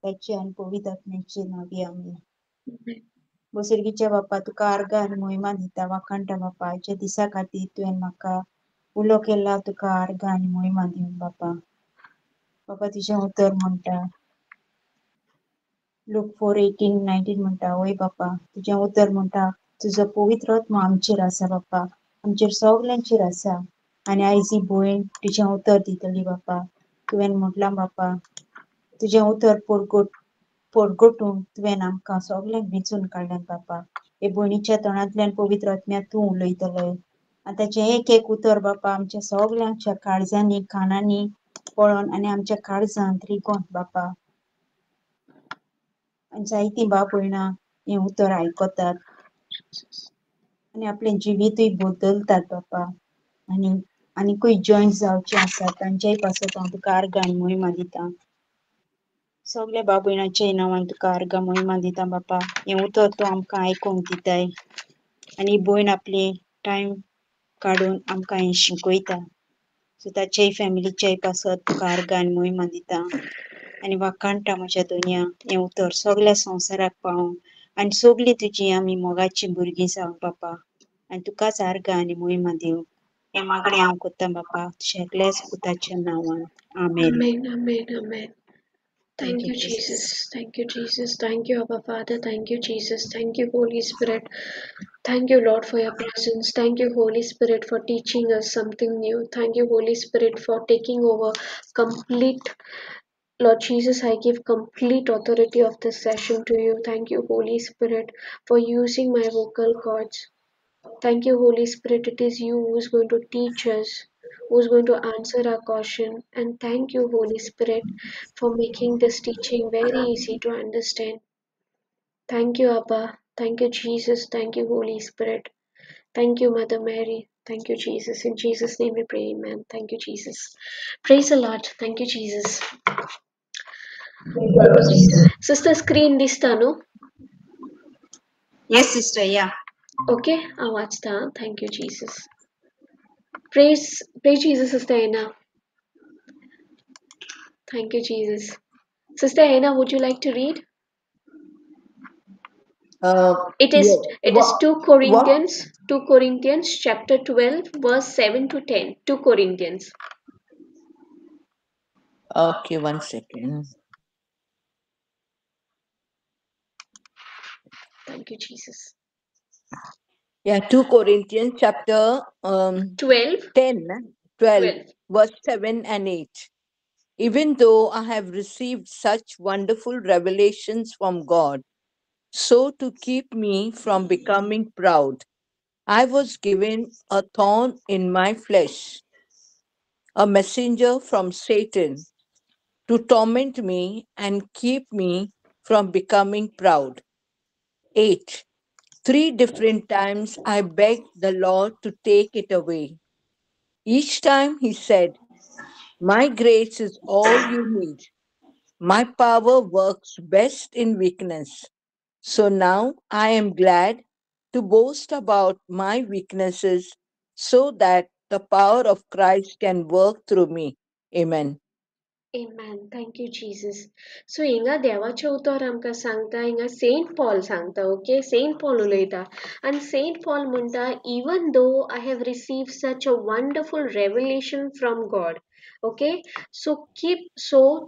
पुताची आनी पवित्र आत्म्याची नांवी आमेन. बोसर्गीच्या बापा, तुका आर्गां आनी मोहिमा दिता. वाखाणटा बापा, आयच्या दिसा खातीर तुवें म्हाका उलो केला, तुका आर्गां आनी मोहिमा दिवन बापा. बापा, तुजें उतर म्हणटा लूक 4:18-19 म्हणटा, वय बापा, तुजें उतर म्हणटा तुजो पवित्र आत्मो आमचेर आसा बापा, आमचेर सगल्यांचेर आसा. आनी आयज ही भयण तुजें उतर दितली बापा. तुवें म्हटलां बापा, तुजें उतर परगटूंक तुवें आमकां सगल्यांक वेंचून काडल्यात बापा. हे भयणीच्या तोंडांतल्यान पवित्र आत्म्या तूं उलयतलोय आनी ताचें एक एक उतर बापा आमच्या सगल्यांच्या काळजांनी कानांनी पळोवन आनी आमच्या काळजांत रिगोन बापा. आनी जायतीं बाप भयणां हें उतर आयकतात आनी आपलें जिवीतूय बदलतात बापा. आनी आनीकूय जॉयन जावचें आसा तांच्याय पासत हांव तुका आर्गां आनी मोहिमा दिता. सगल्या बाप भयणाच्या नांवान तुका आर्गां मोहिमा दिता बापा. हें उतर तूं आमकां आयकूंक दिताय आनी भयण आपली टायम काडून आमकां हें शिकयता. सो ताच्याय फॅमिलीच्याय पासत तुका आर्गां आनी मोहिमा दिता. आनी वाखाणटा म्हज्या दोनया हें उतर सगल्या संवसाराक पावोवंक आनी सगलीं तुजी आमी मोगाचीं भुरगीं जावंक बापा. आनी तुकाच आर्गां आनी मोहिमा दिवंक हें मागणें हांव करतां बापा, तुज्या एकल्याच पुताच्या नांवान. आमेन. Amen, amen, amen. Thank Thank you, you, Jesus. Jesus. Thank you, Jesus. Thank you, Abba Father. Thank you, Jesus. Thank you, Holy Spirit. Thank you, Lord, for your presence. Thank you, Holy Spirit, for teaching us something new. Thank you, Holy Spirit, for taking over complete. Lord Jesus, I give complete authority of this session to you. Thank you, Holy Spirit, for using my vocal cords. Thank you, Holy Spirit. It is you who is going to teach us, who is going to answer our caution. And thank you, Holy Spirit, for making this teaching very easy to understand. Thank you, Abba. Thank you, Jesus. Thank you, Holy Spirit. Thank you, Mother Mary. Thank you, Jesus. In Jesus' name we pray, amen. Thank you, Jesus. Praise the Lord. Thank you, Jesus. Sister, screen दिसता न्हू? Yes, sister. Yeah. Okay, हांव वाचता. Thank you, Jesus. Praise, praise Jesus, Sister Anna. Thank you, Jesus. Sister Anna, would you like to read? It is Yes. it is 2 What? Corinthians, 2 Corinthians chapter 12 verse 7 to 10. 2 Corinthians. Okay, 1 second. Thank you, Jesus. Yeah, 2 Corinthians chapter 12. 10, 12, 12. verse 7 and 8. Even though I have received such wonderful revelations from God, so to keep me from becoming proud, I was given a thorn in my flesh, a messenger from Satan, to torment me and keep me from becoming proud. 8. 3 different times I begged the Lord to take it away. Each time he said, My grace is all you need. My power works best in weakness. So now I am glad to boast about my weaknesses so that the power of Christ can work through me. Amen. Amen. Thank you, Jesus. So, हिंगा देवाचें उतर आमकां सांगता, हिंगा Saint Paul सांगता, okay? Saint Paul उलयता आनी saint Paul म्हणटा, even though I have received such a wonderful revelation from God, okay, so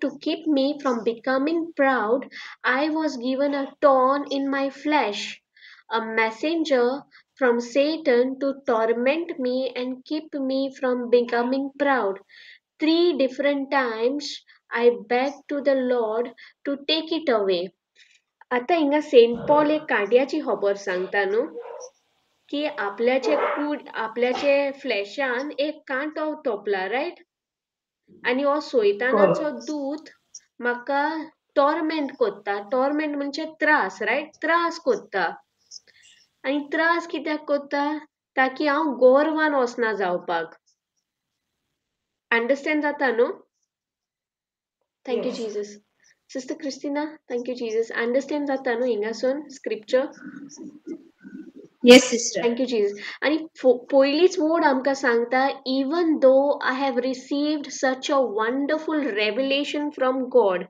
to keep me from becoming proud, I was given a thorn in my flesh, a messenger from Satan to torment me and keep me from becoming proud. 3 different times I begged to the Lord to take it away. आतां हिंगा Saint Paul एक कांट्याची खबर सांगता न्हू, की आपल्याचे कूड, आपल्याचे फ्लॅशान एक कांटो तोपला, right? आनी हो सोयतानाचो दूत म्हाका टॉर्मेंट कोत्ता. टॉर्मेंट म्हणजे त्रास, रायट? त्रास कोत्ता. आनी त्रास कित्याक कोत्ता? ताकी हांव गोरवान वचना जावपाक. अंडरस्टँड जाता न्हू? Thank you Jesus. Sister Christina, thank you Jesus. Understand जाता न्हू हिंगासून scripture? Yes, sister. Thank you Jesus. आनी पयलीच वर्ड आमकां सांगता, even though I have received such a wonderful revelation from God.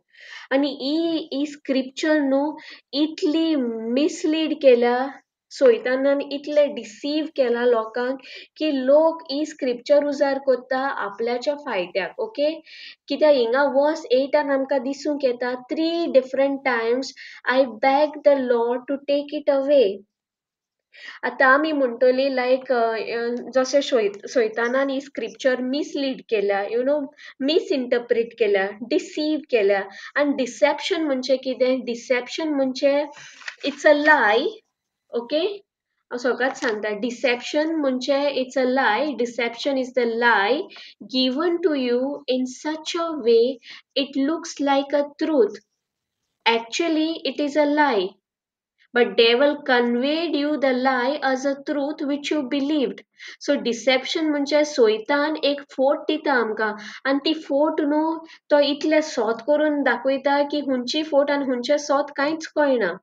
आनी ही ही स्क्रिप्चर न्हू इतली मिसलीड केल्या सोयतानान, इतले डिसीव केला लोकांक की लोक ही स्क्रिप्चर उजार करता आपल्याच्या फायद्याक. ओके, कित्याक हिंगा वर्स 8 आमकां दिसूंक येता 3 different times I beg the Lord to take it away. आतां आमी म्हणटली लायक जशें सोयतानान ही स्क्रिप्चर मिसलीड केल्या, you know, misinterpret केल्या, डिसीव केल्या. आनी डिसेप्शन म्हणजे कितें? डिसेप्शन म्हणजे it's a लाय. ओके, हांव सगळ्यात सांगता, डिसेप्शन म्हणजे it's a lie. Deception is the lie given to you in such a way it looks like a truth. Actually it is a lie, but devil conveyed you the lie as a truth which you believed. So deception म्हणजे सोयतान एक फोट दिता आमकां आनी ती फोट न्हू तो इतले सोत करून दाखयता की हुंची फोट आनी हुंचे सोत कांयच कळना.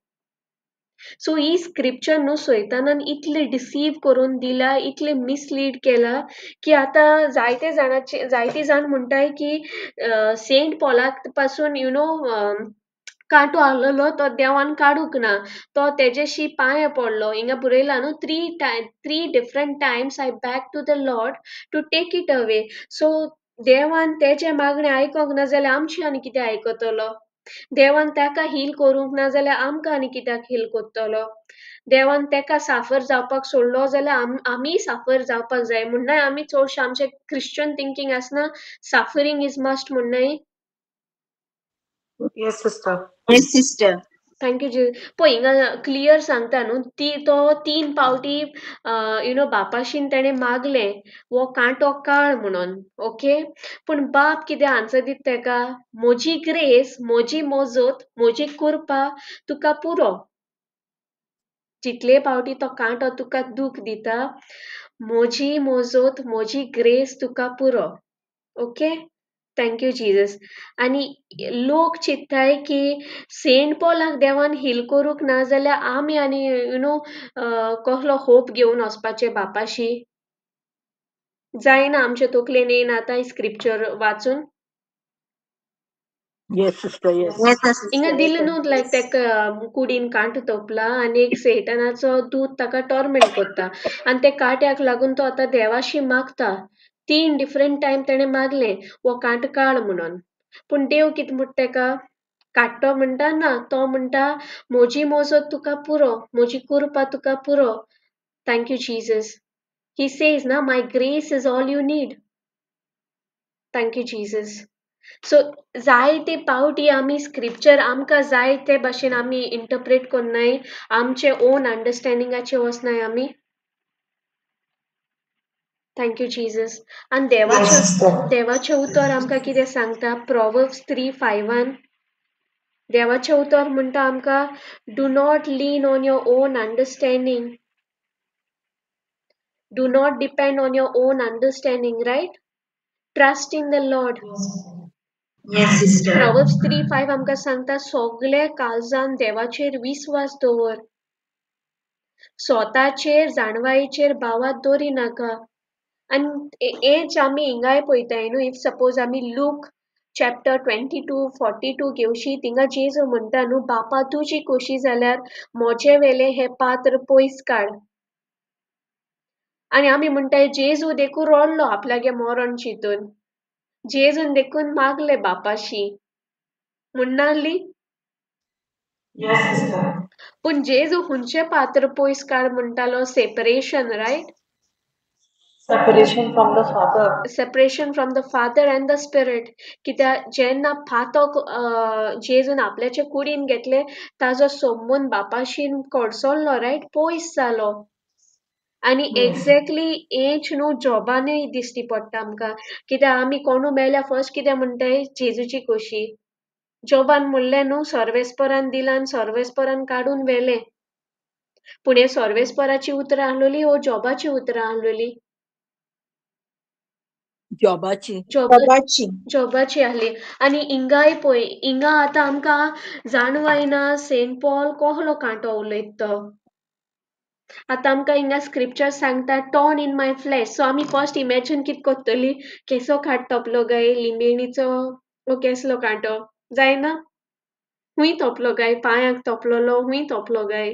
सो ही स्क्रिप्चर न्हू सोयतानान इतले डिसीव करून दिला, इतले मिसलीड केला की आतां जायते जाणाचे जायते जाण म्हणटाय की सेंट पॉलाक पासून you know कांटो आहलेलो तो देवान काडूंक ना, तो तेजेशी पांय पडलो. हिंगा बरयला न्हू 3 different times I beg to the Lord to take it away. So देवान तेजे मागणें आयकोंक ना जाल्यार आमची आनी कितें आयकतलो? देवान ताका हील करूंक ना जाल्यार आमकां आनी कित्याक हील करतलो? देवान ताका साफर जावपाक सोडलो जाल्यार आमीय साफर जावपाक जाय म्हणनाय. आमी चडशें आमचें क्रिश्चन थिंकींग आसना suffering is must म्हणनाय. Yes, sister. Yes, sister. Thank you जी. पळय हिंगा क्लियर सांगता न्हू ती तो 3 पावटी you know बापाशीन तेणें मागलें हो कांटो काळ म्हणून. ओके, पूण बाप कितें आन्सर दिता तेका? म्हजी ग्रेस, म्हजी मजत, म्हजी कृपा तुका पुरो. जितले पावटी तो कांटो तुका दूख दिता, म्हजी मजत, म्हजी ग्रेस तुका पुरो. Okay, thank you Jesus. आनी लोक चिंत्ताय की सेंट पॉलाक देवान हील करूंक ना जाल्यार आमी आनी you know कसलो होप घेवन वचपाचें बापाशी? जायना आमचे तकलेन येयना आतां स्क्रिप्चर वाचून. Yes, sister, yes. हिंगा दिलें न्हू लायक तेका कुडीन कांटो तोपला आनी एक सेटनाचो दूत ताका टॉर्मेंट करता आनी ते कांट्याक लागून तो आतां देवाशी मागता. 3 डिफरंट टायम तेणें मागलें हो कांटो काड म्हणून. पूण देव कितें म्हणटा तेका? काडटो म्हणटा ना, तो म्हणटा म्हजी मजत तुका पुरो, म्हजी कृपा तुका पुरो. Thank you Jesus. He says ना, my grace is all you need. Thank you Jesus. So जायते पावटी आमी स्क्रिप्चर आमकां जाय ते भाशेन आमी इंटरप्रेट करनाय, आमचे ओन अंडरस्टँडिंगाचे वचनाय आमी. Thank you Jesus. आनी देवाचें उतर आमकां कितें सांगता? प्रोवर्ब्स 3:5 देवाचें उतर म्हणटा आमकां, do not lean on your own understanding, do not depend on your own understanding, right? Trust in the Lord. Yes, sister. Proverbs 3:5 आमकां सांगता सगळे काळजान देवाचेर विस्वास दवर, स्वताचेर जाणवायेचेर भावात दवरी नाका. आनी हेच आमी हिंगाय पळयताय न्हू. If suppose आमी लूक चॅप्टर 22:42 घेवशी, थिंगा जेजू म्हणटा न्हू, बापा तुजी खोशी जाल्यार म्हजे वेलें हें पात्र पयस काड. आनी आमी म्हणटाय जेजू देखून रडलो आपल्यागे मरण चिंतून, जेजून देखून मागले बापाशी म्हणनासली. पूण जेजू खंयचें पात्र पयस काड म्हणटालो? Separation, right? Separation from the Father. Separation from the Father and the Spirit. कित्याक जेन्ना पातक जेजून आपल्याचे कुडीन घेतले ताजो संबंद बापाशीन कडसरलो, रायट? पयस जालो. आनी एक्झॅक्टली हेच न्हू जॉबानूय दिश्टी पडटा आमकां. कित्याक आमी कोणू मेल्या फर्स्ट कितें म्हणटाय? जेजूची खोशी. जॉबान म्हणलें न्हू सर्वेस्परान दिलां आनी सर्वेस्परान काडून व्हेलें. पूण हे सर्वेस्पराची उतरां आहलोली वो जॉबाची उतरां आहलोली? जॉबाची. जॉबाची आहली. आनी हिंगाय पळय, हिंगा आतां आमकां जाणवायना सेंट पॉल कहलो कांटो उलयता तो. आतां आमकां हिंगा स्क्रिप्चर सांगता torn in my flash. So आमी फर्स्ट इमॅजीन कितें करतली? केसो कांटो तोपलो गाय, लिंबेणीचो वो केसलो कांटो? जायना? हुंय तोपलो गाय? पांयांक तोपलोलो हुंय तोपलो गाय?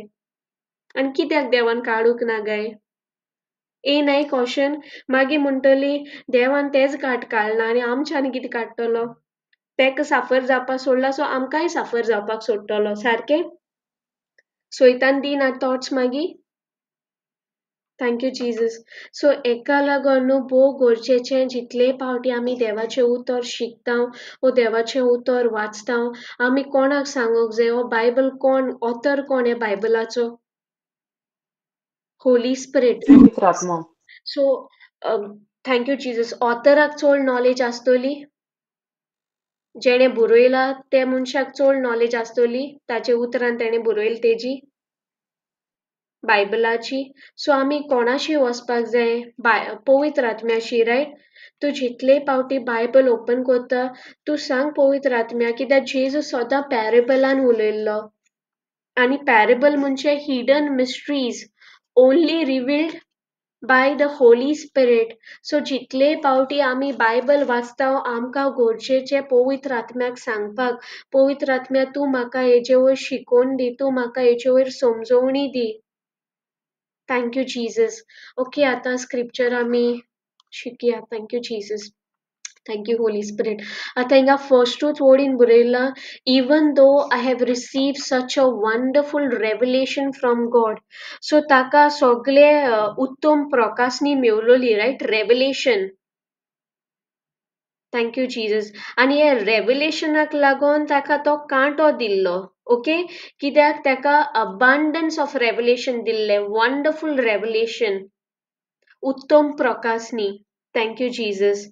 आनी कित्याक देवान काडूंक ना गाय? येयनाय क्वेश्चन? मागीर म्हणटली देवान तेच काट काडला आनी आमच्यान कितें काडटलो? तेका साफर जावपाक सोडला, सो आमकांय साफर जावपाक सोडटलो. सारकें? सोयतान दिना थॉट्स मागीर. Thank you Jesus. सो एका लागून न्हू भोव गरजेचें, जितले पावटी आमी देवाचें उतर शिकता वो देवाचें उतर वाचता, आमी कोणाक सांगूंक जाय? हो बायबल कोण ऑथर कोण ह्या बायबलाचो? होली स्पिरीट. पवित्र आत्मा. So thank you Jesus. ऑथराक चड नॉलेज आसतली, जेणे बरयला त्या मनशाक चड नॉलेज आसतली, ताचे उतरान तेणें बरयला तेजी बायबलाची. सो आमी कोणाशी वचपाक जाय? पवित्र आत्म्याशी, रायट? तूं जितले पावटी बायबल ओपन करता, तूं सांग पवित्र आत्म्या, कित्याक जेजू सदां पॅरेबलान उलयल्लो आनी पॅरेबल म्हणजे hidden mysteries only revealed by the Holy Spirit. So जितले पावटी आमी बायबल वाचता, आमकां गरजेचें पवित्र आत्म्याक सांगपाक, पवित्र आत्म्या तूं म्हाका हेजे वयर शिकोवन दी, तूं म्हाका हेजे वयर समजोवणी दी. Thank you Jesus. Okay, आतां स्क्रिप्चर आमी शिकया. Thank you Jesus, thank you Holy Spirit. आतां हिंगा फर्स्टूच वर्डीन बरयलां, even though I have receive such a wonderful revelation from God. So ताका सगळे उत्तम प्रकाशनी मेवलोली, right? Revelation. Thank you Jesus. आनी हे रेवलेशनाक लागून ताका तो कांटो दिल्लो. ओके, कित्याक ताका अबांडन्स ऑफ रेवलेशन दिल्लें, वंडरफूल रेवलेशन, उत्तम प्रकाशनी. Thank you Jesus.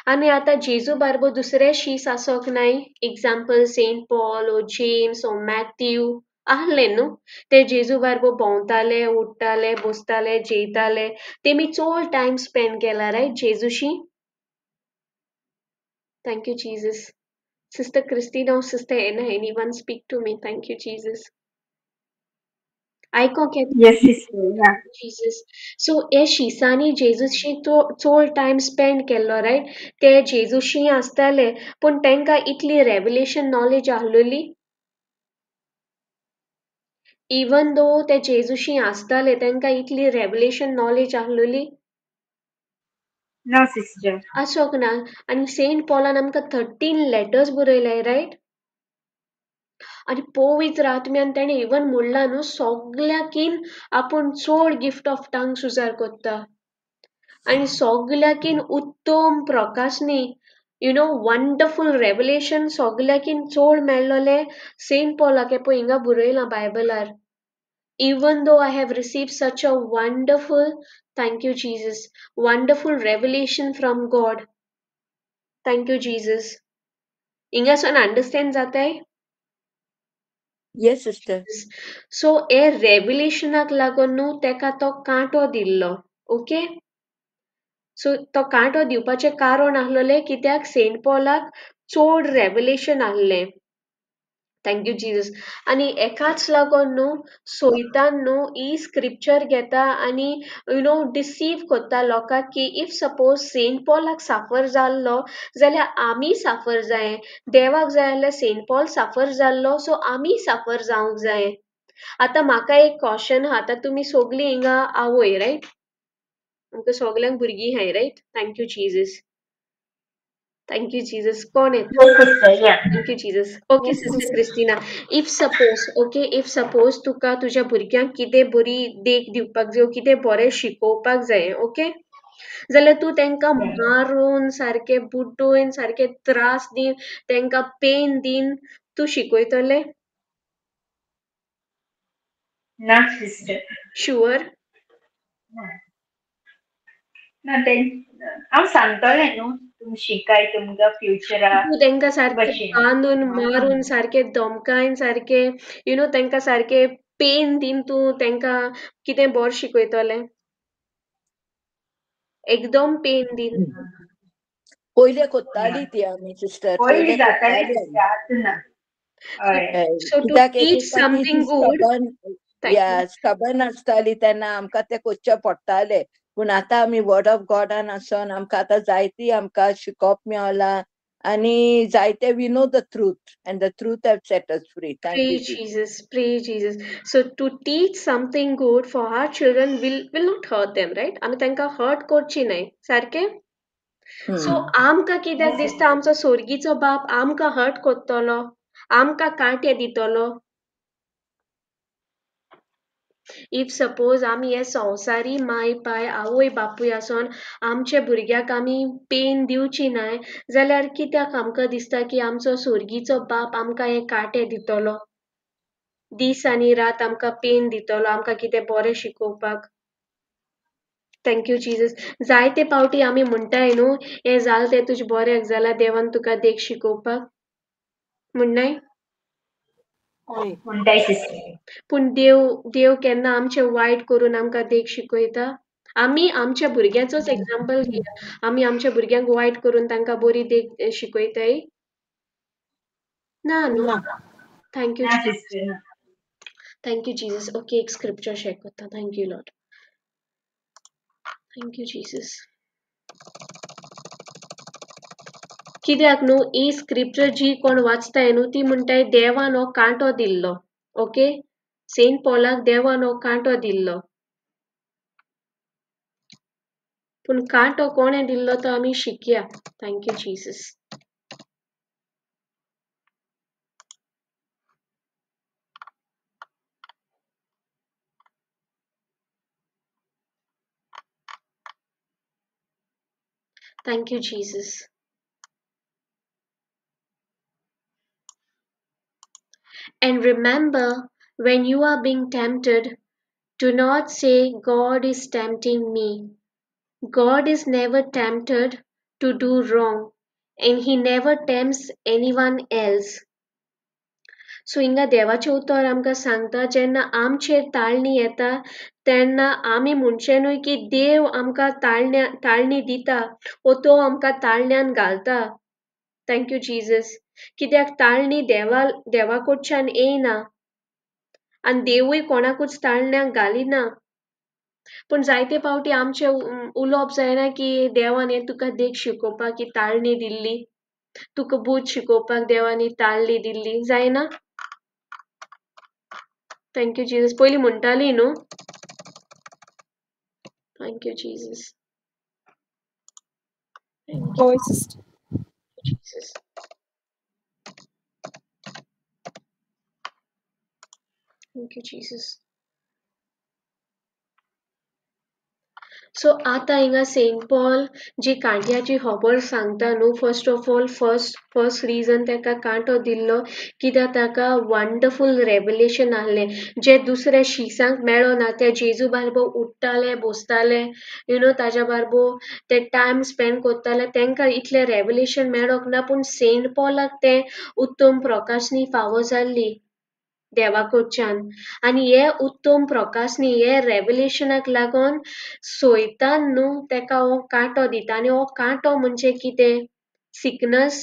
आनी आतां जेजू बारबो दुसरे शीस आसोक नाय? एग्जाम्पल सेंट पॉल ओ जेम्स ओ मॅथ्यू आहले न्हू, ते जेजू बारबो भोंवताले, उठ्ठाले, बसताले, जेयताले, तेमी चड टायम स्पेंड केला, right, जेजूशी. Thank you Jesus. Sister Christina or Sister Anna, anyone speak to me? Thank you, Jesus. आयकोंक येता? Yes, sister. Yeah. Jesus. So हे शिसांनी जेजूशी तो चड टायम स्पेंड केल्लो, रायट? ते जेजूशी आसताले, पूण तांकां इतली रेवलेशन नॉलेज आहलोली? इवन दो ते जेजूशी आसताले, तांकां इतली रेवलेशन नॉलेज आहलोली? No, sister. आसोक ना. आनी सेंट पॉलान आमकां 13 लेटर्स बरयले, रायट? आनी पवित्र आत्म्यान तेणें इवन म्हणलां न्हू, सगल्याकीन आपूण चड गिफ्ट ऑफ टंग्स उजार कोत्ता आनी सगल्याकीन उत्तम प्रकाशनी, you know, wonderful revelation सगल्याकीन चड मेळ्ळोलें सेंट पॉलाक. हें पळय हिंगा बरयलां बायबलार, even though I have received such a wonderful, thank you Jesus, wonderful revelation from God. Thank you Jesus. हिंगासून अंडरस्टँड जाताय? Yes, sister. सो हे रेवलेशनाक लागून न्हू तेका तो कांटो दिल्लो. ओके, सो तो कांटो दिवपाचें कारण आहलोलें कित्याक सेंट पॉलाक चड रेवलेशन आहलें. Thank you Jesus. आनी एकाच लागून न्हू सोयतान न्हू ही स्क्रिप्चर घेता आनी you know deceive कोत्ता लोकांक की if suppose Saint पॉलाक साफर जाल्लो जाल्यार आमी साफर जाय, देवाक जाय जाल्यार सेंट पॉल साफर जाल्लो, सो आमी साफर जावंक जाय. आतां म्हाका एक क्वेश्चन आहा. आतां तुमी सगलीं हिंगा आवय, रायट? आमकां सगल्यांक भुरगीं आहाय, right? Thank you Jesus, thank you Jesus. कोण येता? Yes, sister. Yeah. Thank you Jesus. Okay Yes, sister sister. Christina, if suppose, okay, if suppose तुका तुज्या भुरग्यांक कितें बरी देख दिवपाक जाय, कितें बरें शिकोवपाक जाय, ओके, जाल्यार तूं तांकां Yeah. मारून सारकें बुड्डोवन सारकें त्रास दिवन तांकां पेन दिवन तूं शिकयतलें? ना, sister. Sure? ना. ना, ते हांव सांगतलें न्हू, तुमी शिकाय तुमकां फ्युचरा तूं तांकां सारकें भशेन. बांदून मारून सारकें धमकायन सारकें you know तांकां सारकें पेन दिवन तूं तांकां कितें बरें शिकयतलें? एकदम पेन दिवन. पयले कोत्ताली ती आमी सिस्टर, पयलीं पयले जातालें कोत्ताली आमी. सिस्टर, आतां ना. हय. सो टू कित्याक एक टीच एकदां ती समथींग गुड. स्टबन, thank या you. Stubborn आसताली तेन्ना आमकां तें कोच्चें पडटालें. पूण आतां आमी वर्ड ऑफ गॉडान आसोन आमकां आतां जायती आमकां शिकोवप मेवलां आनी जायते we know the truth and the truth have set us free. Thank you Pray Jesus. Jesus, pray Jesus. So to teach something good for our children will not hurt them, right? आमी तांकां hurt करची न्हय, सारकें? So आमकां कित्याक दिसता आमचो सोर्गीचो बाप आमकां हर्ट करतलो, आमकां कांटे दितलो? If suppose आमी हे संवसारी माय पाय आवय बापूय आसोन आमच्या भुरग्याक आमी पेन दिवची न्हय जाल्यार कित्याक आमकां दिसता की आमचो सोर्गीचो बाप आमकां हे कांटे दितलो, दीस आनी रात आमकां पेन दितलो, आमकां कितें बरें शिकोवपाक? Thank you Jesus. जायते पावटी आमी म्हणटाय न्हू, हें जालें तें तुजें बऱ्याक जालां, देवान तुका देख शिकोवपाक म्हणनाय? म्हणटाय सिस्टर. पूण देव देव केन्ना आमचें वायट करून आमकां देख शिकयता? आमी आमच्या भुरग्यांचोच एग्जाम्पल घेया, आमी आमच्या भुरग्यांक वायट करून तांकां बरी देख शिकयताय ना न्हू? Thank you sister. Thank you Jesus. Okay, एक स्क्रिप्चर शेअर करता. Thank you Lord, thank you Jesus. कित्याक न्हू ही स्क्रिप्चर जी कोण वाचताय न्हू ती म्हणटाय देवान हो कांटो दिल्लो. ओके, सेंट पॉलाक देवान हो कांटो दिल्लो, पूण कांटो कोणें दिल्लो तो आमी शिकया. Thank you Jesus. Thank you Jesus. And remember, when you are being tempted, do not say, God is tempting me. God is never tempted to do wrong, and he never tempts anyone else. So हिंगा देवाचें उतर आमकां सांगता, जेन्ना आमचेर ताळणी येता तेन्ना आमी म्हणचें न्हय की देव आमकां ताळणी दिता वो तो आमकां ताळण्यान घालता. Thank you Jesus. कित्याक ताळणी देवा कडच्यान येयना आनी देवूय कोणाकूच ताळण्याक घालिना. पूण जायते फावटी आमचें उलोवप जायना की देवान हें तुका देख शिकोवपाक ही ताळणी दिल्ली, तुका बूद शिकोवपाक देवान ही ताळणी दिल्ली, जायना? Thank you Jesus. पयलीं म्हणटाली न्हू. Thank you Jesus. हय sister. Jesus. Thank you Jesus. So आतां हिंगा सेंट पॉल जी कांट्याची खबर सांगता न्हू, first of all first reason ताका कांटो दिल्लो कित्याक ताका वंडरफूल रेवलेशन आहलें जें दुसऱ्या शिसांक मेळना. ते जेजू बारबो उठ्ठाले बसताले, you know, ताज्या बारबो ते टायम स्पेंड करताले, तांकां इतलें रेवलेशन मेळोंक ना. पूण सेंट पॉलाक तें उत्तम प्रकाशनी फावो जाल्ली देवा कडच्यान. आनी हे उत्तम प्रकाशनी, हे रेवलेशनाक लागून सोयतान न्हू तेका हो कांटो दिता. आनी हो कांटो म्हणजे कितें? सिकनस.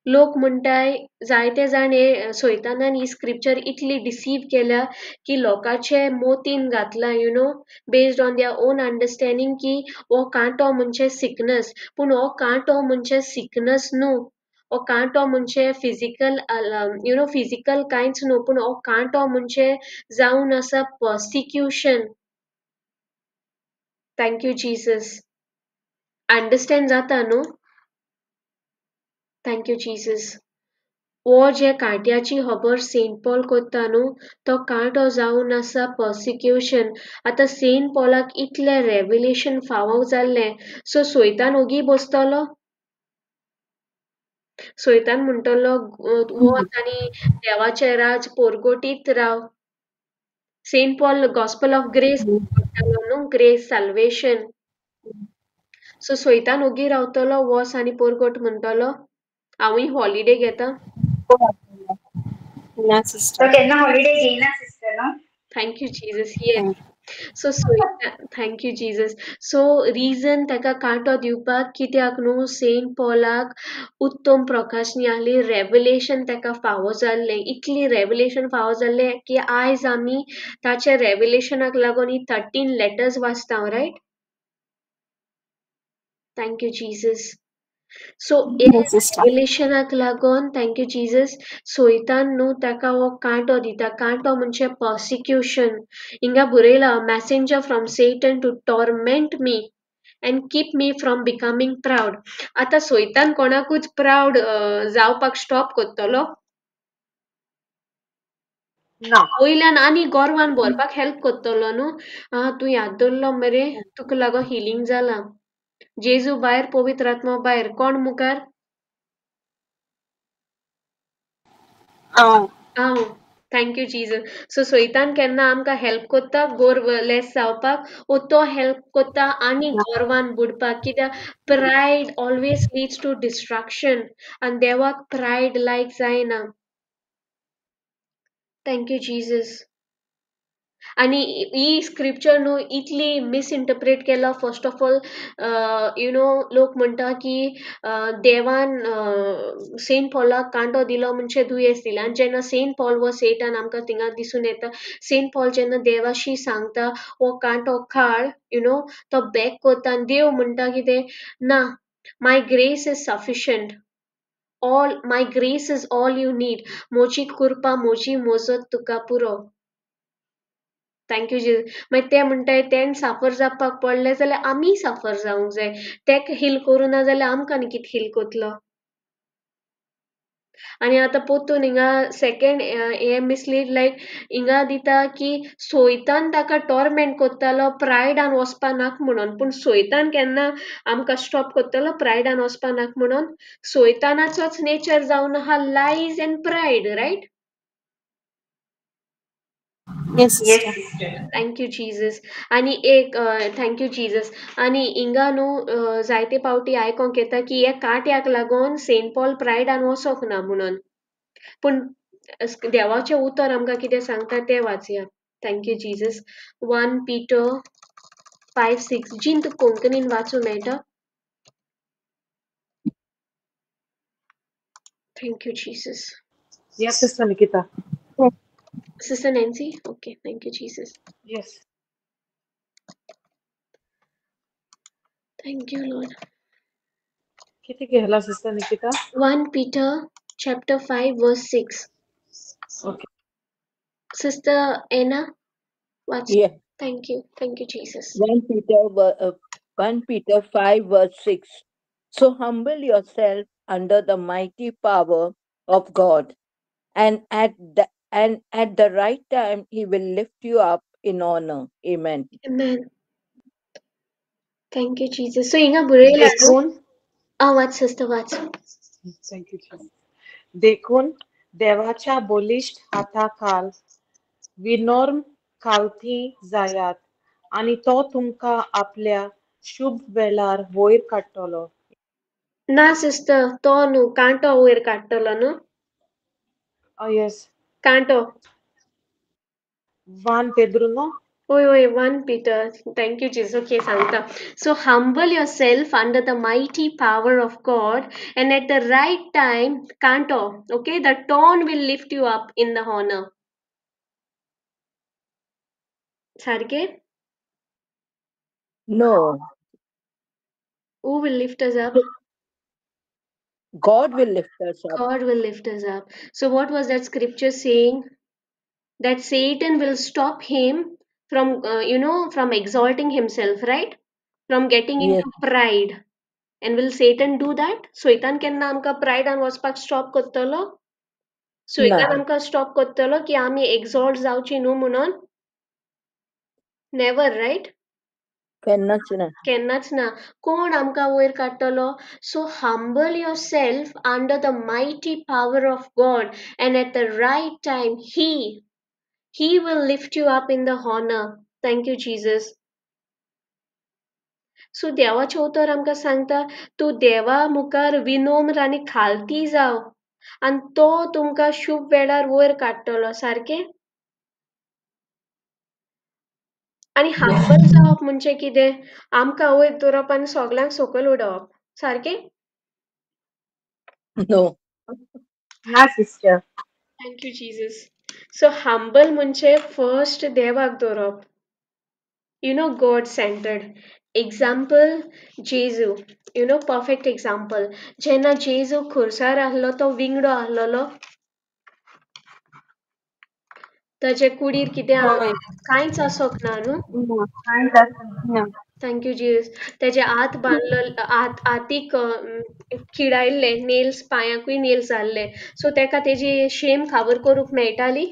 लोक म्हणटाय जायते जाण हे सोयतानान ही स्क्रिप्चर इतली डिसीव केल्या की लोकांचे मोतीन घातला, you know, based on their own understanding की हो कांटो म्हणजे सिकनस. पूण हो कांटो म्हणजे सिकनस न्हू, हो कांटो म्हणजे फिजिकल, you know, physical कांयच न्हू, पूण हो कांटो म्हणजे जावन आसा persecution. Thank you Jesus. Understand जाता न्हू? Thank you Jesus. हो जे कांट्याची खबर सेंट पॉल करता न्हू, तो कांटो जावन आसा पर्सिक्युशन. आतां सेंट पॉलाक इतलें रेवलेशन फावो जाल्लें, सो सोयतान ओगी बसतलो? सोयतान म्हणटलो वच आनी देवाचें राज पोरगोटीत राव. Saint Paul gospel of grace म्हणटालो न्हू, ग्रेस साल्वेशन. सो सोयतान ओगी रावतलो, वच आनी पोरगोट म्हणटलो, हांवूय हॉलिडे घेता. ना सिस्टर, केन्ना हॉलिडे घेयना सिस्टर न्हू. Thank you Jesus. Yes. So thank you Jesus. So reason ताका कांटो दिवपाक कित्याक न्हू, सेंट पॉलाक उत्तम प्रकाशनी आहली, रेवलेशन ताका फावो जाल्लें, इतली रेवलेशन फावो जाल्लें की आयज आमी ताच्या रेवलेशनाक लागून ही 13 लेटर्स वाचता, right? Thank you Jesus. So हे Yes, sister. रेवलेशनाक लागून, thank you Jesus, सोयतान न्हू ताका हो कांटो दिता. कांटो म्हणजे पर्सिक्युशन. हिंगा बरयला, messenger from Satan to torment me and keep me from becoming proud. आतां सोयतान कोणाकूच प्रावड जावपाक स्टॉप करतलो? ना. वयल्यान आनी गोरवान भरपाक हेल्प करतलो न्हू. आं, तूं याद दवरलो मरे, तुका लागून हिलींग जालां. जेजू भायर, पवित्र आत्मो भायर, कोण मुखार? हांव. हांव. Thank you Jesus. सो सोयतान केन्ना आमकां हेल्प करता गोर्व लेस जावपाक, ओ तो हेल्प करता आनी गोरवान बुडपाक? कित्याक pride always leads to destruction आनी देवाक प्रायड लायक जायना. Thank you Jesus. आनी ही स्क्रिप्चर न्हू इतली मिसइंटरप्रेट केला. First of all, you know, लोक म्हणटा की देवान सेंट पॉलाक कांटो दिलो म्हणजे दुयेंस दिलें. आनी जेन्ना सेंट पॉल वो सेटान आमकां थिंगा दिसून येता, सेंट पॉल जेन्ना देवाशी सांगता हो कांटो काड, you know, तो बॅक करता आनी देव म्हणटा कितें ना, my grace is sufficient, all my grace is all you need, म्हजी कृपा म्हजी मोजत तुका पुरो. Thank you Jesus. मागीर ते म्हणटाय तेण साफर जावपाक पडलें जाल्यार आमी साफर जावंक जाय. तेका हील करूं ना जाल्यार आमकां आनी कितें हील करतलो? आनी आतां पोतून हिंगा सेकेंड हे मिसलीड लायक हिंगा दिता की सोयतान ताका टॉर्मेंट करतालो प्रायडान वचपा नाका म्हणून. पूण सोयतान केन्ना आमकां स्टॉप करतलो प्रायडान वचपा नाका म्हणून? सोयतानाचोच नेचर जावन आहा lies and pride, right? Yes, Yes, sister. sister. Thank you Jesus. आनी एक, thank you Jesus. आनी हिंगा न्हू जायते पावटी आयकोंक येता की ह्या कांट्याक लागून सेंट पॉल प्रायडान वचोंक ना म्हणून. पूण देवाचें उतर आमकां कितें सांगता तें वाचया. Thank you Jesus. 1 Peter 5:6. जीन, तुका कोंकणीन वाचूं मेळटा? Thank you Jesus. Yes, Sister Nikita. Sister Nancy? Okay, thank you, Jesus. Yes. Thank you, Lord. किती घ्यायला Sister Nikita? 1 Peter chapter 5 verse 6. Okay. Sister Anna, watch. Yeah. Thank you. Thank you, Jesus. 1 Peter 5 verse 6. So humble yourself under the mighty power of God, and at the right time he will lift you up in honor. Amen. Amen. Thank you, Jesus. So हिंगा बरयला न्हू? देखून आं, वाच sister, वाच. Thank you, Jesus. देखून देवाच्या बलिश्ट हाताखाल विनोर्म खालती जायात आनी तो तुमकां आपल्या शुभ वेळार वयर काडटलो. ना सिस्टर, तो न्हू, कांटो वयर काडटलो न्हू? येस. कांटो. 1 पेद्रू न्हू? होय होय, 1 Peter. Thank you Jesus. Okay, सांगता. So humble yourself under the mighty power of God, and at the right time, कांटो, okay, the thorn will lift you up in the honor. सारके? No. Who will lift us up? God will lift us up. God will lift us up. So what was that scripture saying? That Satan will stop him from, you know, from exalting himself, right? From getting Yes. into pride. And will Satan do that? Satan केन्ना आमकां प्रायडान वचपाक stop करतलो? सोयतान ना. आमकां stop करतलो की आमी एक्झॉल्ट जावची न्हू म्हणून? Never, right? केन्नाच ना. केन्नाच ना. कोण आमकां वयर काडटलो? So humble yourself under the mighty power of God, and at the right time he will lift you up in the honor. Thank you, Jesus. So देवाचें उतर आमकां सांगता, तूं देवा मुखार विनम्र आनी खालती जाव आनी तो तुमकां शुभ वेळार वयर काडटलो. सारकें? आनी हंबल जावप म्हणजे कितें? आमकां वयर दवरप आनी सगल्यांक सकयल उडोवप. सारकें? No. ना sister. Thank you Jesus. So humble म्हणजे फर्स्ट देवाक दवरप. You know, God centered example जेजू, you know, perfect example. जेन्ना जेजू खुर्सार आहलो तो विंगडो आहलोलो, ताजे कुडीर कितें हय. कांयच आसोंक ना न्हू. ना. कांयच आसूंक ना. Thank you Jesus. तेजे हात बांदलो, हात हातीक किडायल्ले नेल्स, पांयाकूय नेल्स जाल्ले, सो तेका तेजी शेम खबर करूंक मेळटाली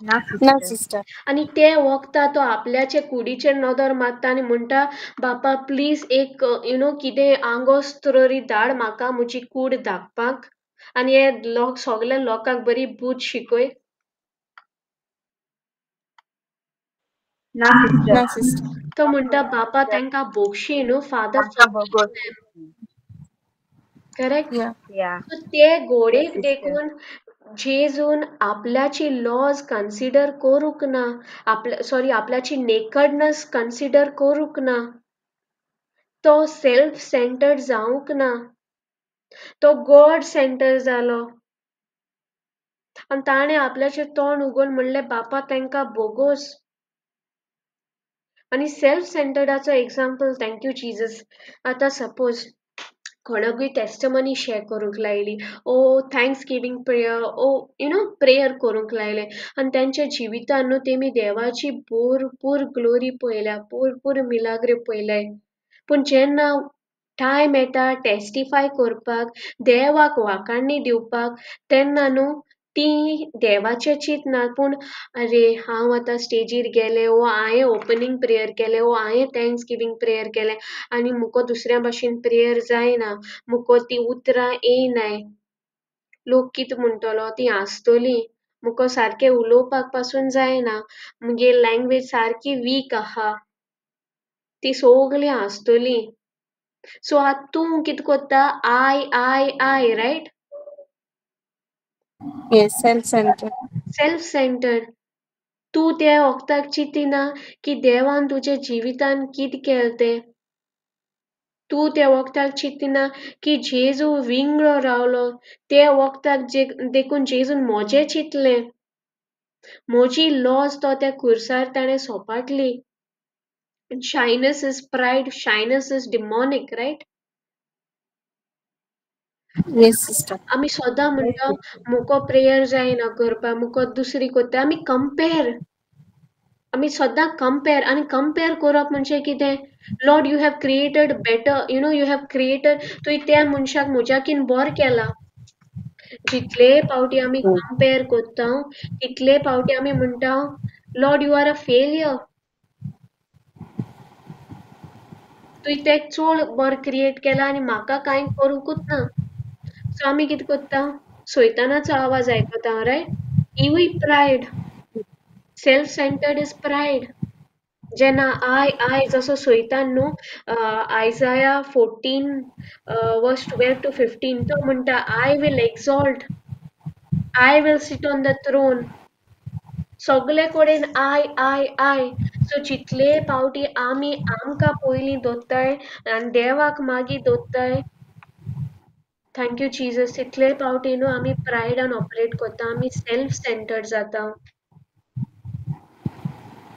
ना ना सिस्टर. सिस्टर. आनी ते वखदां तो आपल्याचे कुडीचेर नदर मारता आनी म्हणटा, बापा प्लीज एक you know कितें आंगोस्त्र तरी धाड म्हाका म्हजी कूड धांपपाक आनी हे लोक सगल्या लोकांक बरी बूद शिकय. ना सिस्टर. ना सिस्टर. तो म्हणटा, बापा तांकां भोगशी न्हू, फादर तांकां फॉरगिव भोगोस. देम. करेक्ट. या. या. सो ते येस घोडेक सिस्टर. देखून जेजून आपल्याची लॉज कन्सिडर करूंक ना, आपल्या सॉरी आपल्याची नेकडनस कन्सिडर करूंक ना, तो सेल्फ सेंटर्ड जावंक ना, तो गॉड सेंटर जालो आनी ताणें आपल्याचें तोंड उगोवन म्हणलें, बापा तांकां भोगोस. आनी सेल्फ सेंटर्डाचो एग्जाम्पल, thank you Jesus. आतां सपोज कोणाकूय टेस्टमनी शेअर करूंक लायली ओ thanksgiving prayer oh you know prayer करूंक लायलें आनी तेंच्या जिवितान न्हू तेमी देवाची भरपूर ग्लोरी पळयल्या, भरपूर मिलाग्र पळयले. पूण जेन्ना टायम येता टेस्टिफाय करपाक, देवाक वाखाणणी दिवपाक, तेन्ना न्हू ती देवाचें चिंतना, पूण अरे हांव आतां स्टेजीर गेलें वो हांवें ओपनींग प्रेयर केलें वो हांवें thanks giving prayer केलें आनी मुको दुसऱ्या भाशेन प्रेयर जायना, मुको ती उतरां येयनाय, लोक कितें म्हणटलो, ती आसतली, मुको सारकें उलोवपाक पासून जायना, मुगे लँग्वेज सारकी वीक आहा, ती सगळीं आसतली. सो आतां तूं कितें कोत्ता, I I I, right? Yes, self centred. Self centred. तूं त्या वखदाक चिंतिना की देवान तुज्या जिवितान कितें केलें तें. तूं त्या वखदाक चिंतिना की जेजू विंगडो रावलो त्या वखदाक देखून जेजून म्हजें चिंतलें, म्हजी लॉज तो त्या खुर्सार ताणें सोपाटली. Shyness is pride, shyness is demonic, right? Yes sister. आमी सदां येस म्हणटा सिस्टर. मुको प्रेयर जायना करपाक, मुको दुसरी कोत्ता. आमी कंपेर, आमी सदां कंपेर. आनी कंपेर करप म्हणजे कितें? Lord you have created better, you know you have created, तुवें त्या मनशाक म्हज्याकीन बरो केला. जितले पावटी आमी कंपेर कोत्ता तितले पावटी आमी म्हणटा, Lord you are a failure, तुवें तें चड बरें क्रिएट केलां आनी म्हाका कांय करूंकूच ना. सो आमी कितें कोत्ता, सैतानाचो आवाज आयकता, right? हिवूय pride, self centred is pride. जेन्ना I I जसो सैतान न्हू, आयजाया 14 वर्स 12 to 15 तो म्हणटा, I will exalt, I will sit on the throne. सगले कडेन I I I. सो जितले पावटी आमी आमकां पयलीं दोत्ताय आनी देवाक मागीर दोत्ताय, thank you Jesus, तितले पावटी न्हू आमी प्रायडान ऑपरेट कोत्ता, आमी सेल्फ सेंटर्ड जाता.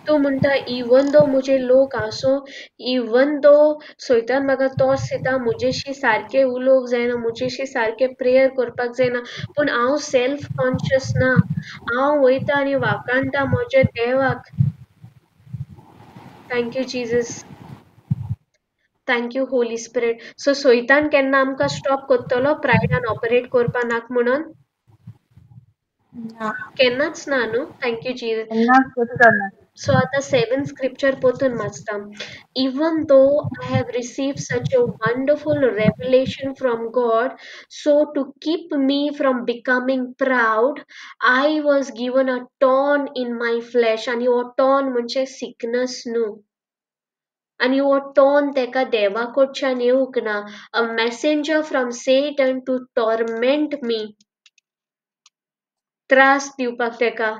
तूं म्हणटा इवन दो म्हजे लोक आसूं, इवन दो सैतान म्हाका तोस दिता, म्हजेशी सारकें उलोवंक जायना, म्हजेशी सारकें प्रेयर करपाक जायना, पूण हांव सेल्फ कॉन्शियस ना, हांव वयता आनी वाखाणटा म्हज्या देवाक. Thank you Jesus, thank you Holy Spirit. So सैतान केन्ना आमकां स्टॉप करतलो प्रायडान ऑपरेट करपा नाका म्हणून? ना. केन्नाच ना न्हू. Thank you Jesus. केन्नाच करचो ना. सो आतां 7 स्क्रिप्चर परतून वाचता. Even though I have received such a wonderful revelation from God, so to keep me from becoming proud, I was given a thorn in my flesh. आनी हो ton म्हणजे sickness न्हू, आनी हो टॉन तेका देवा कडच्यान येवंक ना, a messenger from Satan to torment me, त्रास दिवपाक तेका,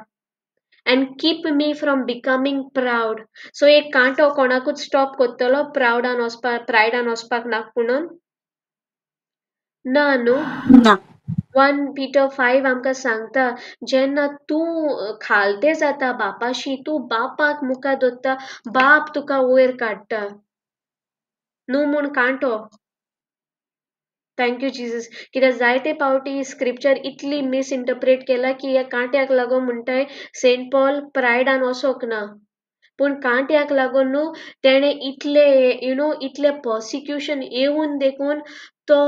and keep me from becoming proud. So एक कांटो कोणाकूच स्टॉप करतलो प्रावडान वचपाक, प्रायडान वचपाक नाका म्हणून? ना न्हू. ना. 1 पीटर 5 आमकां सांगता, जेन्ना तूं खालते जाता बापाशी, तूं बापाक मुखार दवरता, बाप तुका वयर काडटा, न्हू म्हूण कांटो. Thank you Jesus. कित्याक जायते पावटी स्क्रिप्चर इतली मिसइंटरप्रेट केला की ह्या कांट्याक लागून म्हणटाय सेंट पॉल प्रायडान वचोंक ना, पूण कांट्याक लागून न्हू तेणें इतले you know इतले पर्सिक्युशन येवन देखून तो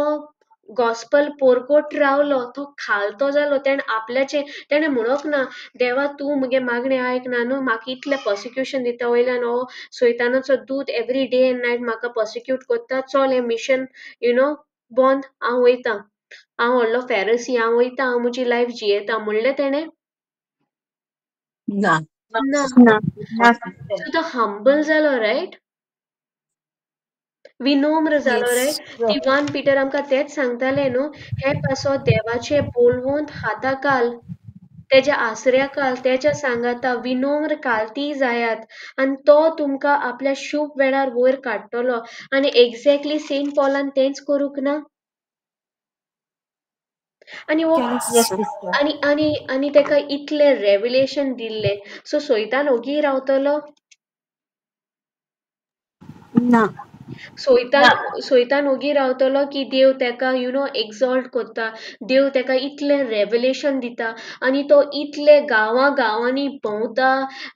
गॉस्पल पोरकोट रावलो, तो खालतो जालो. तेणें आपल्याचें तेणें म्हणोंक ना देवा तूं म्हगे मागणें आयक ना न्हू, म्हाका इतलें पर्सिक्युशन दिता वयल्यान हो सैतानाचो दूत एवरी डे एंड नायट म्हाका पर्सिक्यूट करता, चल हें मिशन you know बंद, हांव वयता, हांव व्हडलो फेरसी, हांव वयता, हांव म्हजी लायफ जियेता म्हणलें तेणें? ना. ना. ना सिस्टर. सो तो हंबल जालो, रायट? विनम्र जालो, रायट? ती 1 पीटर आमकां तेंच सांगतालें न्हू, हे पासो देवाचे बोलवंत हाताकाल, तेज्या आसऱ्याकाल, तेज्या सांगाता विनम्र कालती जायात आनी तो तुमकां आपल्या शुभ वेळार वयर काडटलो. आनी एक्झॅक्टली सेंट पॉलान तेंच करूंक ना? आनी हो Yes sister. आनी आनी आनी तेका इतलें रेवलेशन दिल्लें, सो सैतान ओगी रावतलो? ना. सैतान सैतान ओगी रावतलो की देव तेका you know exalt करता, देव तेका इतलें रेवलेशन दिता आनी तो इतले गांवां गांवांनी भोंवता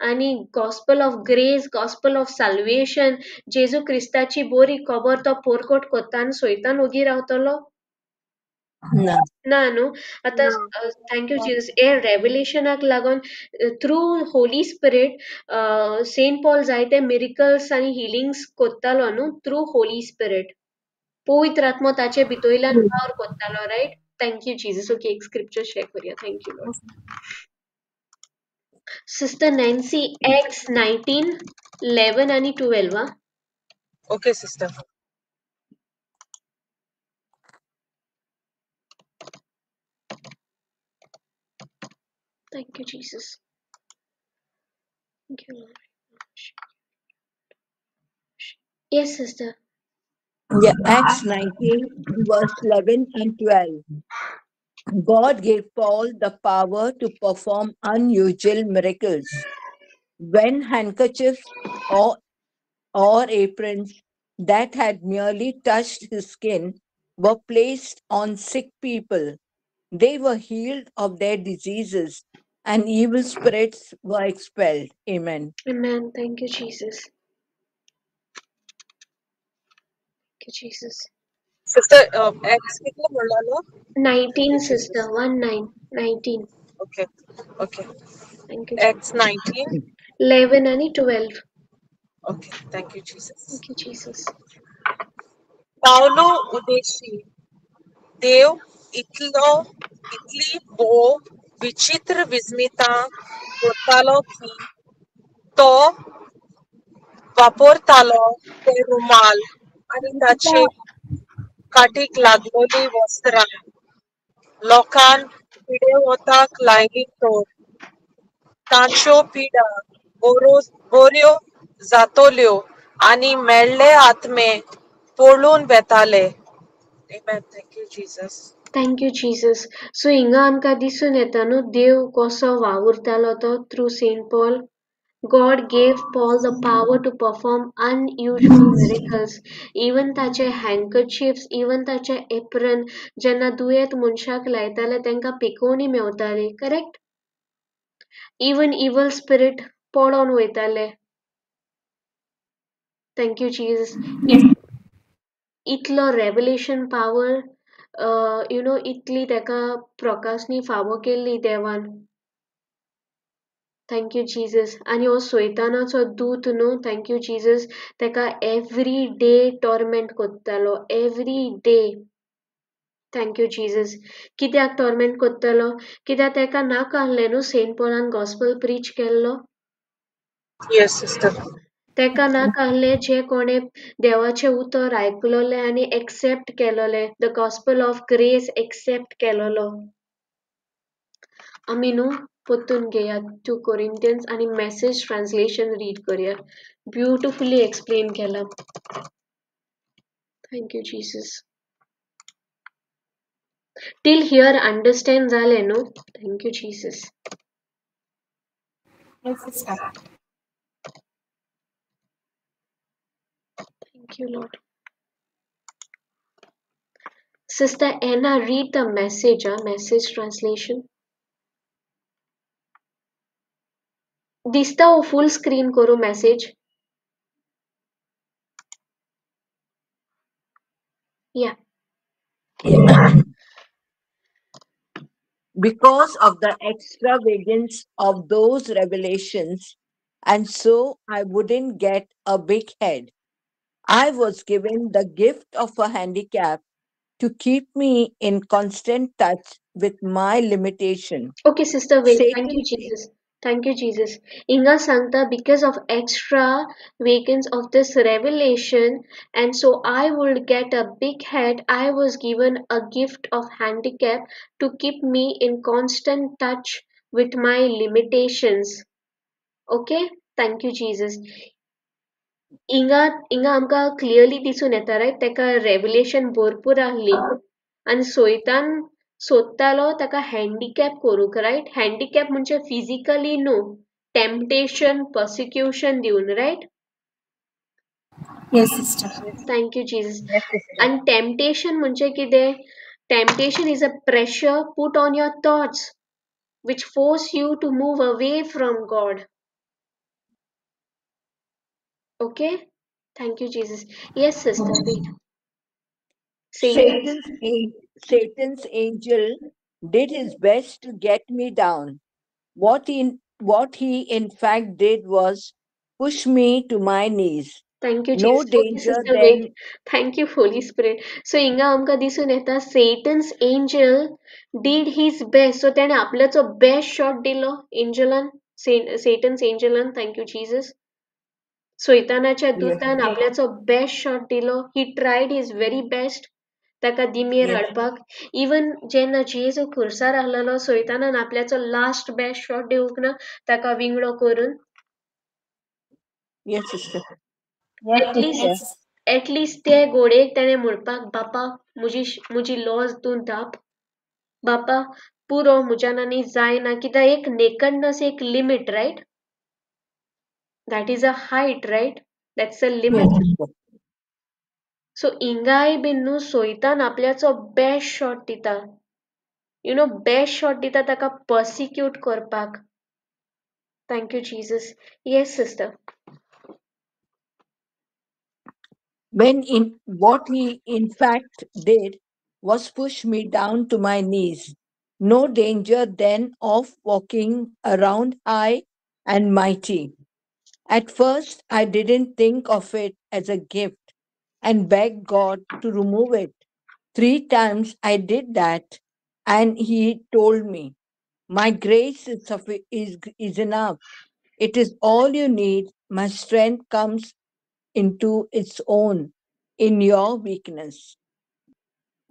आनी gospel of grace, gospel of salvation, जेजू क्रिस्ताची बरी खबर तो पोरकोट करता आनी सैतान ओगी रावतलो? ना. ना न्हू. आतां thank you Jesus, हे रेवलेशनाक लागून through Holy Spirit Saint Paul जायते मिरिकल्स आनी हिलिंग्स करतालो न्हू, थ्रू होली स्पिरिट. पवित्र आत्मो ताचे भितरल्यान वावर करतालो, right? Thank you Jesus. Okay, एक स्क्रिप्चर शेअर करूया. Thank you Lord. Sister Nancy, Acts 19:11 आनी 12. आ, okay sister. Thank you Jesus. Thank you Lord. Yes sister. Yeah, Acts 19, verse 11 and 12. God gave Paul the power to perform unusual miracles. When handkerchiefs or aprons that had merely touched his skin were placed on sick people, they were healed of their diseases and evil spirits were expelled. Amen. Amen. Thank you, Jesus. Thank you, Jesus. Sister, Acts कितलो म्हणलो? 19, sister. 19, 19. Okay, okay. Thank you. Acts 19, 11 and 12. Okay, thank you, Jesus. Thank you, Jesus. Paulo Udeshi देव इतलो इतली भोव विचित्र विस्मितां करतालो की तो वापरतालो ते रुमाल आनी ताचे काटीक लागलोली वस्त्रां लोकान पिडेवताक लायली तर तांच्यो पिडा बऱ्यो जातल्यो आनी मेळ्ळे आत्मे पळून वेताले. Amen. Thank you, Jesus. Thank you, Jesus. So हिंगा आमकां दिसून येता न्हू देव कसो वावुरतालो तो through Saint Paul. God gave Paul the power to perform unusual miracles. Even ताचे handkerchiefs, even ताचे apron जेन्ना दुयेंत मनशाक लायताले तांकां पिकोवणी मेवताली, करेक्ट? इवन इवल स्पिरिट पडोन वयताले. Thank you Jesus. इतलो रेवलेशन पावर you know इतली ताका प्रकाशनी फावो केल्ली देवान. Thank you Jesus. आनी हो सैतानाचो दूत न्हू, thank you Jesus, ताका एवरी डे टॉर्मेंट करतालो, every day. Thank you Jesus. कित्याक टॉर्मेंट करतालो? कित्याक ताका नाका आहलें न्हू सेंट पॉलान गॉस्पल प्रीच केल्लो. Yes, sister. ताका नाका आहलें जे कोणें देवाचें उतर आयकलोलें आनी एक्सेप्ट केलोलें, the gospel of grace accept केलोलो. आमी न्हू परतून घेया 2 कोरिंथियन्स आनी मॅसेज ट्रान्सलेशन रीड करया. ब्युटिफुली एक्सप्लेन केलां. Thank you Jesus. Till here understand जालें न्हू? Thank you Jesus. Yes, sister. Thank you Lord. Sister Anna, read the message, message translation. दिसता हो फुल स्क्रीन करूं message? Yeah. Because of the extravagance of those revelations, and so I wouldn't get a big head, I was given the gift of a handicap to keep me in constant touch with my limitation. Okay, sister, wait. Thank you, Satan, Jesus. Thank you, Jesus. Inga Sangta, because of extravagance of this revelation, and so I would get a big head, I was given a gift of handicap to keep me in constant touch with my limitations. Okay? Thank you, Jesus. हिंगा हिंगा आमकां clearly दिसून येता, right? ताका revelation भरपूर आहली आनी सोयतान सोदतालो ताका हँडिकॅप करूंक, रायट? हँडिकॅप म्हणजे फिजिकली न्हू, टेम्पटेशन, पर्सिक्युशन दिवन, right? Yes, sister. Thank you Jesus. Yes, sister. आनी टेम्पटेशन म्हणजे कितें? Temptation is a pressure put on your thoughts which force you to move away from God. Okay, thank you Jesus. Yes sister, read. Satan. Satan's angel did his best to get me down. What he in fact did was push me to my knees. Thank you No Jesus. Okay danger sister, wait. then. Thank you Holy Spirit. So हिंगा आमकां दिसून येता, Satan's angel did his best. So तेणें आपल्याचो best shot दिलो एंजलान, Satan's एंजलान. Thank you Jesus. सैतानाच्या Yes, दुतान आपल्याचो बेस्ट शॉट दिलो. He tried his very best ताका दिमयेर yes, हाडपाक. इवन जेन्ना जेजू खुर्सार आहलेलो, सैतानान आपल्याचो लास्ट बेस्ट शॉट दिवंक ना ताका विंगडो करून. yes, sister. Yes, at least sister. Yes. At least ते घोडयेक तेणें म्हणपाक, बापा म्हजी म्हजी लॉज तूं धाप, बापा पुरो म्हज्यान आनी जायना. कित्याक एक नेकडनस एक limit, right? That is a height, right? That's a Yes, limit. sister. So हिंगाय बीन न्हू सोयतान आपल्याचो बेस्ट शॉट दिता, you know, best shot दिता ताका पर्सिक्यूट करपाक. Thank you Jesus. Yes sister. When in what he in fact did was push me down to my knees. No danger then of walking around high and mighty. At first, I didn't think of it as a gift and begged God to remove it. 3 times I did that, and he told me, my grace is enough. It is all you need. My strength comes into its own in your weakness.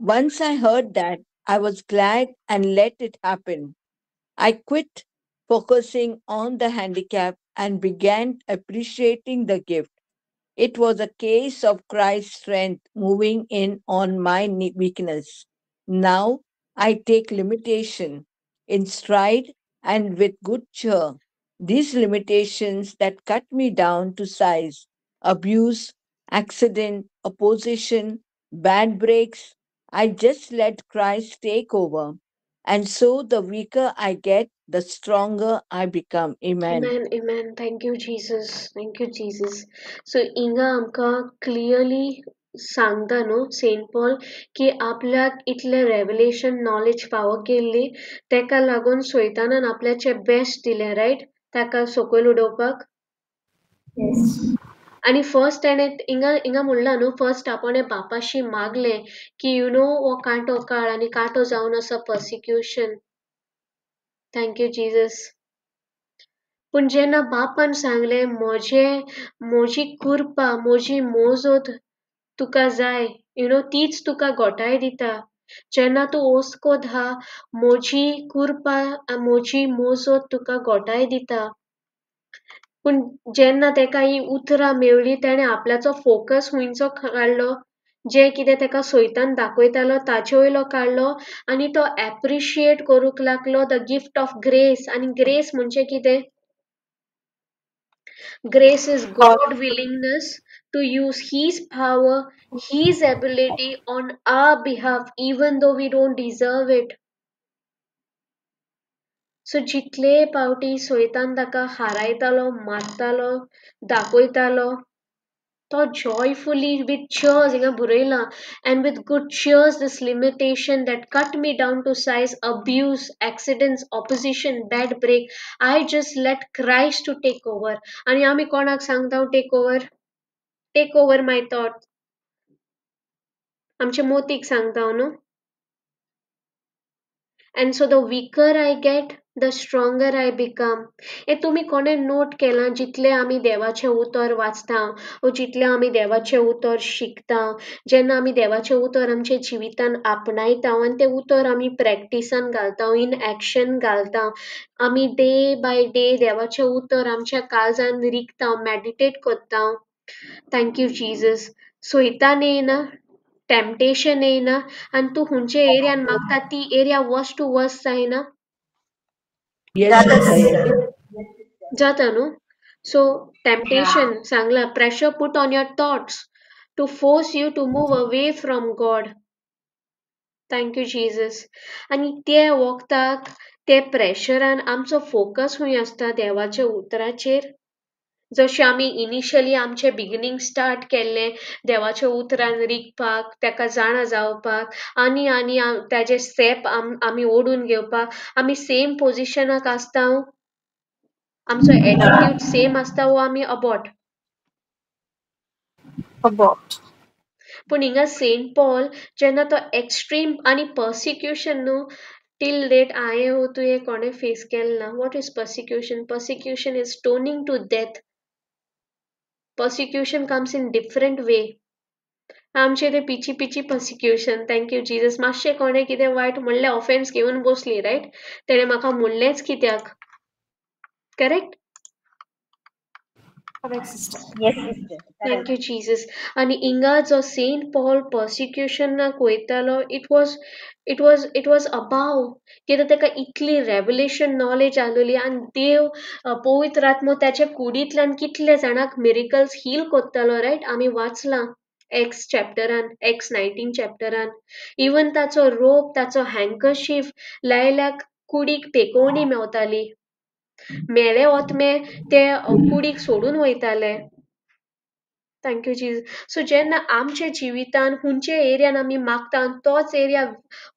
Once I heard that, I was glad and let it happen. I quit focusing on the handicap and began appreciating the gift. It was a case of Christ's strength moving in on my weakness. Now I take limitation in stride and with good cheer. These limitations that cut me down to size, abuse, accident, opposition, bad breaks, I just let Christ take over. And so the weaker I get, the stronger I become. Amen. Amen, amen. Thank you, Jesus. Thank you, Jesus. So, हिंगा आमकां clearly सांगता न्हू Saint Paul की आपल्याक इतलें revelation knowledge फावो केल्ली, तेका लागून सैतानान आपल्याचें बेस्ट दिलें, रायट? ताका सकयल उडोवपाक. Yes. आनी फर्स्ट तेणें हिंगा हिंगा म्हणलां न्हू, फर्स्ट आपणें बापाशी मागलें की you know हो कांटो काड, आनी कांटो जावन आसा पर्सिक्युशन. Thank you Jesus. पूण जेन्ना बापान सांगलें, म्हजें म्हजी कृपा, म्हजी मोजत तुका जाय, you know, तीच तुका घोटाय दिता. जेन्ना तूं ओस्कोत हा, म्हजी कृपा, म्हजी मोजत तुका घोटाय दिता. पूण जेन्ना तेका ही उतरां मेवली, तेणें आपल्याचो फोकस खुंयचो काडलो? जें कितें ताका सोयतान दाखयतालो ताचे वयलो काडलो आनी तो एप्रिशिएट करूंक लागलो the gift of grace. आनी ग्रेस म्हणजे कितें? Grace is God willingness to use His power, His ability on our behalf, even though we don't deserve it. So जितले पावटी सोयतान ताका हारायतालो, मारतालो, दाखयतालो, तो joyfully with cheers हिंगा बरयलां, and with good cheers this limitation that cut me down to size, abuse, accidents, opposition, bad break, I just let Christ to take over. आनी आमी कोणाक सांगता take over? Take over my thought. आमचे मोतीक सांगता न्हू. And so the weaker I get, the stronger I become. हे तुमी कोणें नोट केलां, जितलें आमी देवाचें उतर वाचता वो जितलें आमी देवाचें उतर शिकता, जेन्ना आमी देवाचें उतर आमच्या जिवितान आपणायता आनी तें उतर आमी प्रॅक्टिसान घालता, इन एक्शन घालता, आमी डे बाय डे देवाचें उतर आमच्या काळजान रिगता, मॅडिटेट करता. Thank you Jesus. सोयतान येयना, टेम्पटेशन येयना आनी तूं खंयच्या एरियान मागता ती एरिया वर्स टू वर्स जायना. जाता न्हू. सो टेम्पटेशन सांगला, pressure put on your thoughts to force you to move away from God. Thank you Jesus. आनी ते वखदाक, ते प्रेशरान आमचो फोकस खंय आसता? देवाच्या उतराचेर. जशें आमी इनिशियली आमचें बिगिनींग स्टार्ट केल्लें देवाच्या उतरान रिगपाक, ताका जाणा जावपाक आनी आनी ताजे स्टेप आमी ओडून घेवपाक, आमी सेम पोजिशनाक आसता, आमचो एटिट्यूड सेम आसता वो आमी अबॉट. पूण हिंगा सेंट पॉल जेन्ना तो एक्स्ट्रीम आनी पर्सिक्युशन न्हू, टील डेट हांवें वो तुवें कोणें फेस केलें ना. What is persecution? Persecution is stoning to death. Persecution comes in different way. आमचे ते पिची पिची पर्सिक्युशन. Thank you Jesus. मातशें कोणें कितें वायट म्हणलें, ऑफेन्स घेवन बसली, रायट? तेणें म्हाका म्हणलेंच कित्याक? Correct? Thank you Jesus. आनी हिंगा जो सेंट पॉल पर्सिक्युशनाक वयतालो, it was above. कित्याक ताका इतली रेवलेशन नॉलेज आसलेली आनी देव पवित्र आत्मो ताच्या कुडींतल्यान कितले जाणांक मिरिकल्स हील करतालो, रायट? आमी वाचलां एक्स चॅप्टरान, एक्स 19 चॅप्टरान. इवन ताचो रोप, ताचो हँकरशीफ लायल्याक कुडीक पेकोवणी मेवताली. मेले ओतमे ते कुडीक सोडून वयताले. Thank you Jesus. सो जेन्ना आमच्या जिवितान खंयच्या एरियान आमी मागता तोच एरिया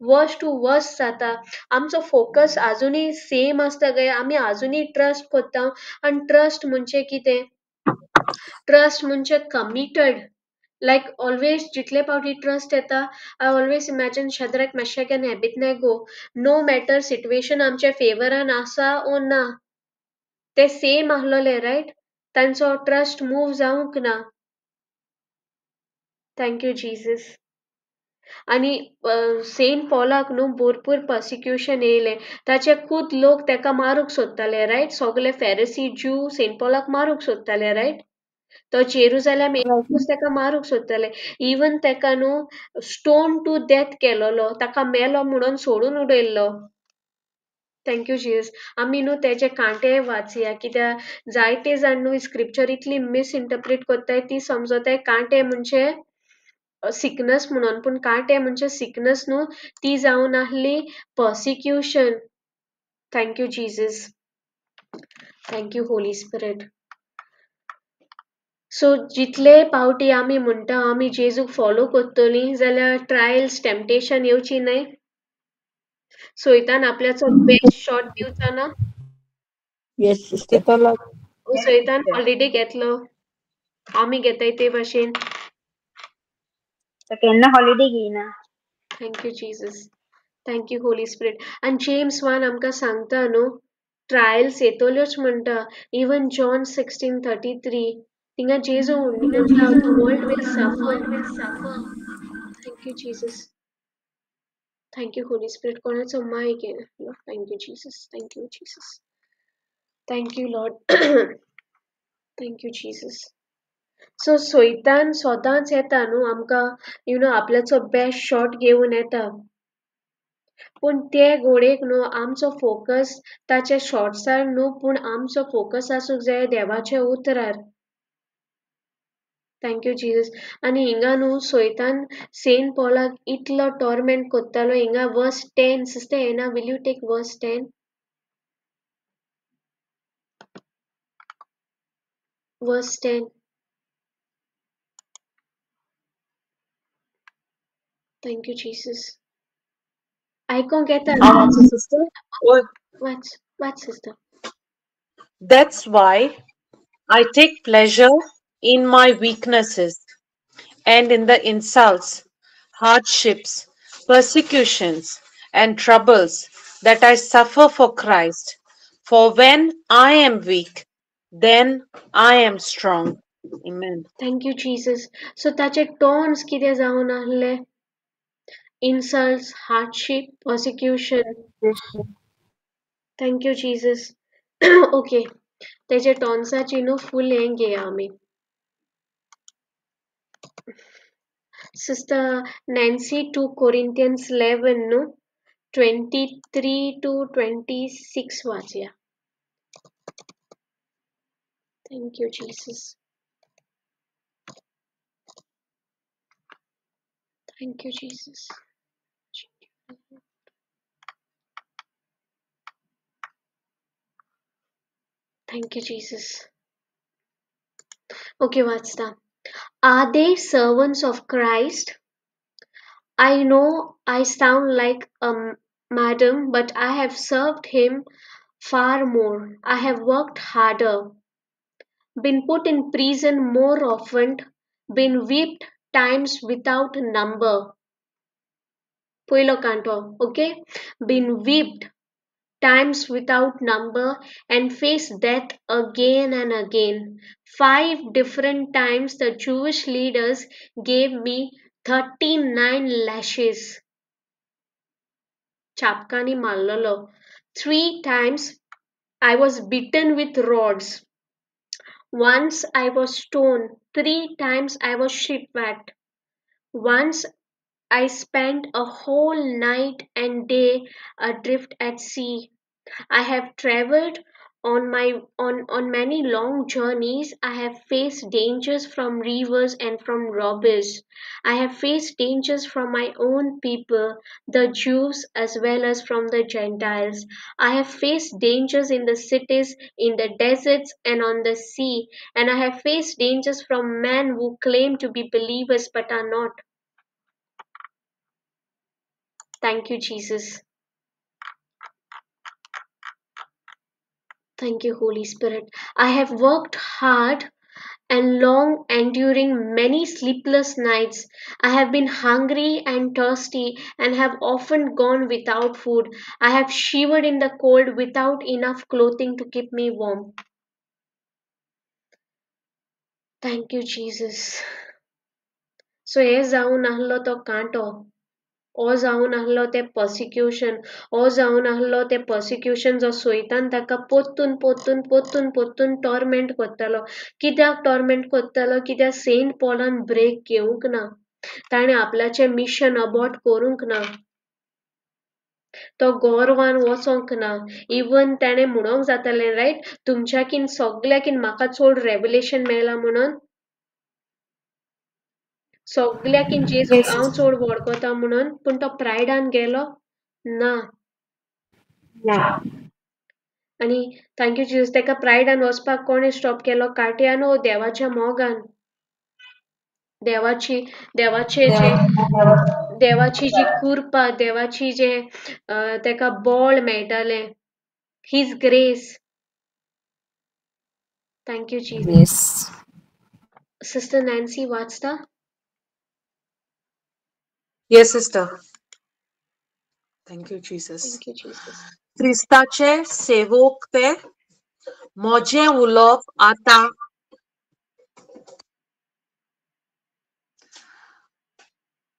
वर्स टू वर्स जाता, आमचो फोकस आजुनूय सेम आसता काय? आमी आजुनूय ट्रस्ट करता. आनी ट्रस्ट म्हणजे कितें? ट्रस्ट म्हणजे कमिटेड. लायक ऑलवेज जितले पावटी ट्रस्ट येता, I always imagine Shadrach, Meshach and Abednego. No matter situation आमच्या फेवरान आसा ओ ना, ते सेम आसलोले, रायट? तांचो ट्रस्ट मूव जावंक ना. Thank you Jesus. आनी सेंट पॉलाक न्हू भरपूर पर्सिक्युशन येयलें. ताचे खूद लोक ताका मारूंक सोदताले, रायट? सगळे फेरसी ज्यू सेंट पॉलाक मारूंक सोदताले, रायट? तो जेरुजालेम ताका मारूंक सोदताले. इवन ताका न्हू स्टोन टू डेथ केलोलो, ताका मेलो म्हणून सोडून उडयल्लो. Thank you Jesus. आमी न्हू तेजे कांटे वाचया, कित्याक जायते जाण न्हू स्क्रिप्चर इतली मिसइंटरप्रीट करताय, ती समजताय कांटे म्हणजे सिकनस म्हणून, पूण कांटे म्हणजे सिकनस न्हू, ती जावन आहली persecution. Thank you Jesus. Thank you Holy Spirit. So जितले पावटी आमी म्हणटा आमी जेजूक फॉलो करतली जाल्यार ट्रायल्स, टेम्पटेशन येवची न्हय. सोयतान आपल्याचो बेस्ट शॉट दिवचो ना. सोयतान हॉलिडे घेतलो, आमी घेताय ते भाशेन. केन्ना हॉलिडे घेयना. Thank you Jesus. Thank you Holy Spirit. आनी जेम्स 1 आमकां सांगता न्हू, ट्रायल्स येतल्योच म्हणटा. इवन जॉन 16:33 थिंगा जेजू म्हणटा, the world will suffer. Thank you Jesus. Thank you Holy Spirit. कोणाचो मायक येना. Thank you Jesus. Thank you Jesus. Thank you Lord. Thank you Jesus. So सैतान सदांच येता न्हू आमकां, you know, आपल्याचो बेस्ट शॉट घेवन येता. पूण ते घोडेक न्हू आमचो फोकस ताच्या शॉर्ट्सार न्हू, पूण आमचो फोकस आसूंक जाय देवाच्या उतरार. Thank you Jesus. आनी हिंगा न्हू सैतान सेंट पॉलाक इतलो टॉर्मेंट कोत्तालो. हिंगा वर्स 10, sister Anna, will you take verse 10? Verse 10. Thank you Jesus. आयकोंक येता? हांव वाचूं सिस्टर? वाच वाच sister. That's why I take pleasure in my weaknesses and in the insults, hardships, persecutions, and troubles that I suffer for Christ. For when I am weak, then I am strong. Amen. Thank you Jesus. So ताचे टॉन्स कितें जावन आहले? Insults, hardship, persecution. Thank you Jesus. Okay, तेजे टॉन्साची न्हू फूल हें घेया आमी. Sister Nancy, 2 Corinthians 11 न्हू 23 to 26 वाचया. Thank you Jesus. Thank you Jesus. Thank you Jesus. Okay, वाचता. Are they servants of Christ? I know I sound like a madam, but I have served him far more. I have worked harder, been put in prison more often, been whipped times without number. Poilo canto, okay? Been whipped times without number and faced death again and again. 5 different times the Jewish leaders gave me 39 lashes. Chapkani mallolo. 3 times I was beaten with rods. Once I was stoned. 3 times I was shipwrecked. Once I spent a whole night and day adrift at sea. I have traveled on many long journeys. I have faced dangers from rivers and from robbers. I have faced dangers from my own people, the Jews, as well as from the Gentiles. I have faced dangers in the cities, in the deserts, and on the sea. And I have faced dangers from men who claim to be believers but are not. Thank you, Jesus. Thank you, Holy Spirit. I have worked hard and long, enduring many sleepless nights. I have been hungry and thirsty and have often gone without food. I have shivered in the cold without enough clothing to keep me warm. Thank you, Jesus. So, हे जावन आहलो तो कांटो, ओ जावन आहलो ते पर्सिक्युशन, ओ जावन आहलो ते पर्सिक्युशन जो सोयतान ताका पोत्तून पोत्तून पोत्तून पोत्तून टॉर्मेंट कोत्तालो. कित्याक टॉर्मेंट कोत्तालो? कित्याक सेंट पॉलान ब्रेक घेवंक ना, ताणें आपल्याचें मिशन अबॉर्ट करूंक ना, तो गोरवान वचोंक ना. इवन ताणें म्हणोंक जातालें, रायट, तुमच्याकीन सगल्याकीन म्हाका चड रेवलेशन मेळ्ळां म्हणून, सगल्याकीन जेजूक हांव चड वळखता म्हणून, पूण तो प्रायडान गेलो ना. आनी thank you Jesus, ताका प्रायडान वचपाक कोणें स्टॉप केलो? काट्यान ओ देवाच्या मोगान, देवाची देवाचे जे देवाची जी कृपा, देवाची जे ताका बळ मेळटालें, his grace. Thank you Jesus. Sister Nancy वाचता? Yes, sister. Thank you, Jesus. Thank you, Jesus. क्रिस्ताचे सेवक ते म्हजें उलोवप आतां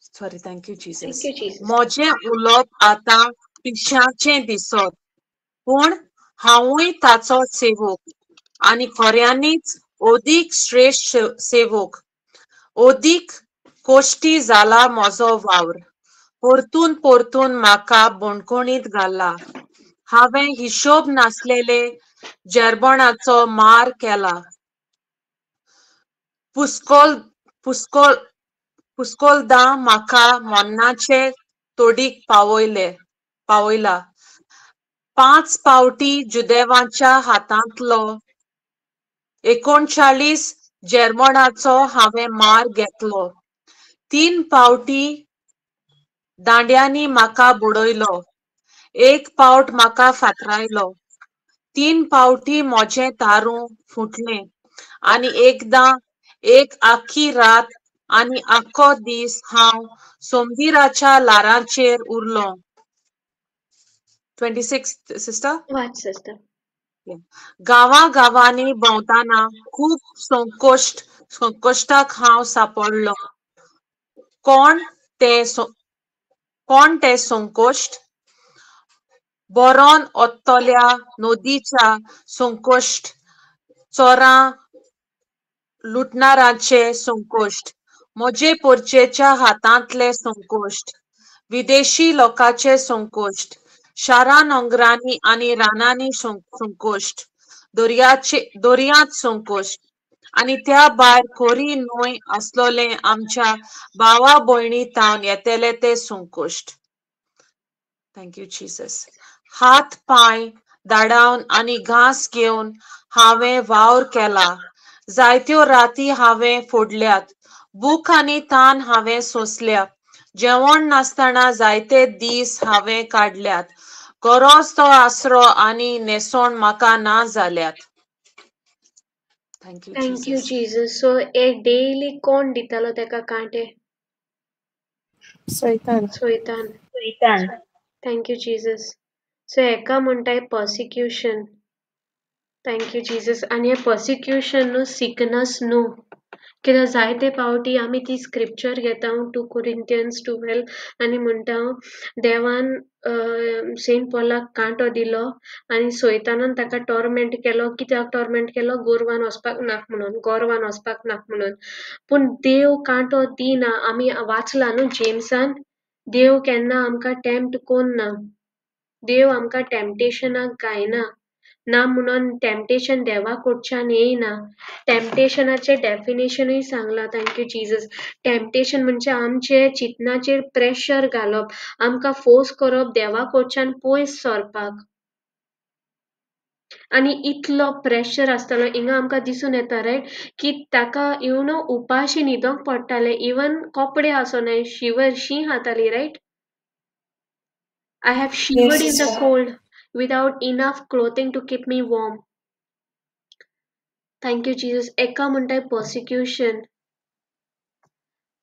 sorry, thank you Jesus. Thank you, Jesus. म्हजें उलोवप आतां पिशाचें दिसत, पूण हांवूय ताचो सेवक आनी खऱ्यांनीच ओदीक श्रेश्ठ सेवक. ओदीक कोश्टी जाला म्हजो वावर. परतून परतून म्हाका बणखणींत घाला. हांवें हिशोब नासलेले जेरबणाचो मार केला. पुस्कोल पुस्कोल पुस्कोलदां म्हाका मरणाचे तोडीक पावयले पावयला. 5 पावटी जुदेवांच्या हातांतलो 39 जेरमणाचो हांवें मार घेतलो. 3 पावटी दांड्यांनी म्हाका बुडयलो. 1 पावट म्हाका फातरायलो. 3 पावटी म्हजें तारूं फुटलें आनी एकदां एक आख्खी रात आनी आख्खो दीस हांव सोमदिराच्या ल्हारांचेर उरलो. 26 सिस्टर. वाच सिस्टर. गांवा गांवांनी भोंवतना खूब संकश्टाक हांव सापडलो. कोण ते संकश्ट? बरोन ओत्तल्या नदीच्या संकश्ट, चोरां लुटणारांचे संकश्ट, म्हजे पोरचेच्या हातांतले संकश्ट, विदेशी लोकांचे संकश्ट, शारां नोंगरांनी आनी रानांनी संकश्ट, दर्यांत संकश्ट आनी त्या भायर खोरी न्हंय आसलोले आमच्या भावा भयणी तावन येतले ते संकश्ट. Thank you Jesus. हात पांय धाडावन आनी घांस घेवन हांवें वावर केला. जायत्यो राती हांवें फोडल्यात. भूक आनी तान हांवें सोंसल्या. जेवण नासतना जायते दीस हांवें काडल्यात. गरज तो आसरो आनी न्हेसण म्हाका ना जाल्यात. Thank you thank you Jesus. So हे डेली कोण दितालो तेका कांटे? सैतान. सैतान. सैतान. Thank you Jesus. सो हेका म्हणटाय पर्सिक्युशन. Thank you Jesus. आनी हें पर्सिक्युशन न्हू सिकनस न्हू. कित्याक जायते पावटी आमी ती स्क्रिप्चर घेता 2 Corinthians 12 आनी म्हणटा देवान सेंट पॉलाक कांटो दिलो आनी सैतानान ताका टॉर्मेंट केलो. कित्याक टॉर्मेंट केलो? गोरवान वचपाक नाक म्हणून, गोरवान वचपाक नाक म्हणून. पूण देव कांटो दिना. आमी वाचला न्हू जेम्सान, देव केन्ना आमकां टेम्प्ट कोन्ना, देव आमकां टेम्पटेशनाक गायना ना म्हणून टेम्पटेशन देवा कडच्यान येयना. टेम्पटेशनाचें डेफिनेशनूय सांगलां. Thank you Jesus. Temptation म्हणजे आमचे चिंतनाचेर प्रेशर घालप, आमकां फोर्स करप देवा कडच्यान पयस सरपाक. आनी इतलो प्रेशर आसतालो हिंगा आमकां दिसून येता रायट की ताका you know उपाशी न्हिदोंक पडटालें. इवन कपडे आसनाय, शिवर शीं खाताली right. I have shivered in the cold without enough clothing to keep me warm. Thank you Jesus. एका म्हणटाय पर्सिक्युशन.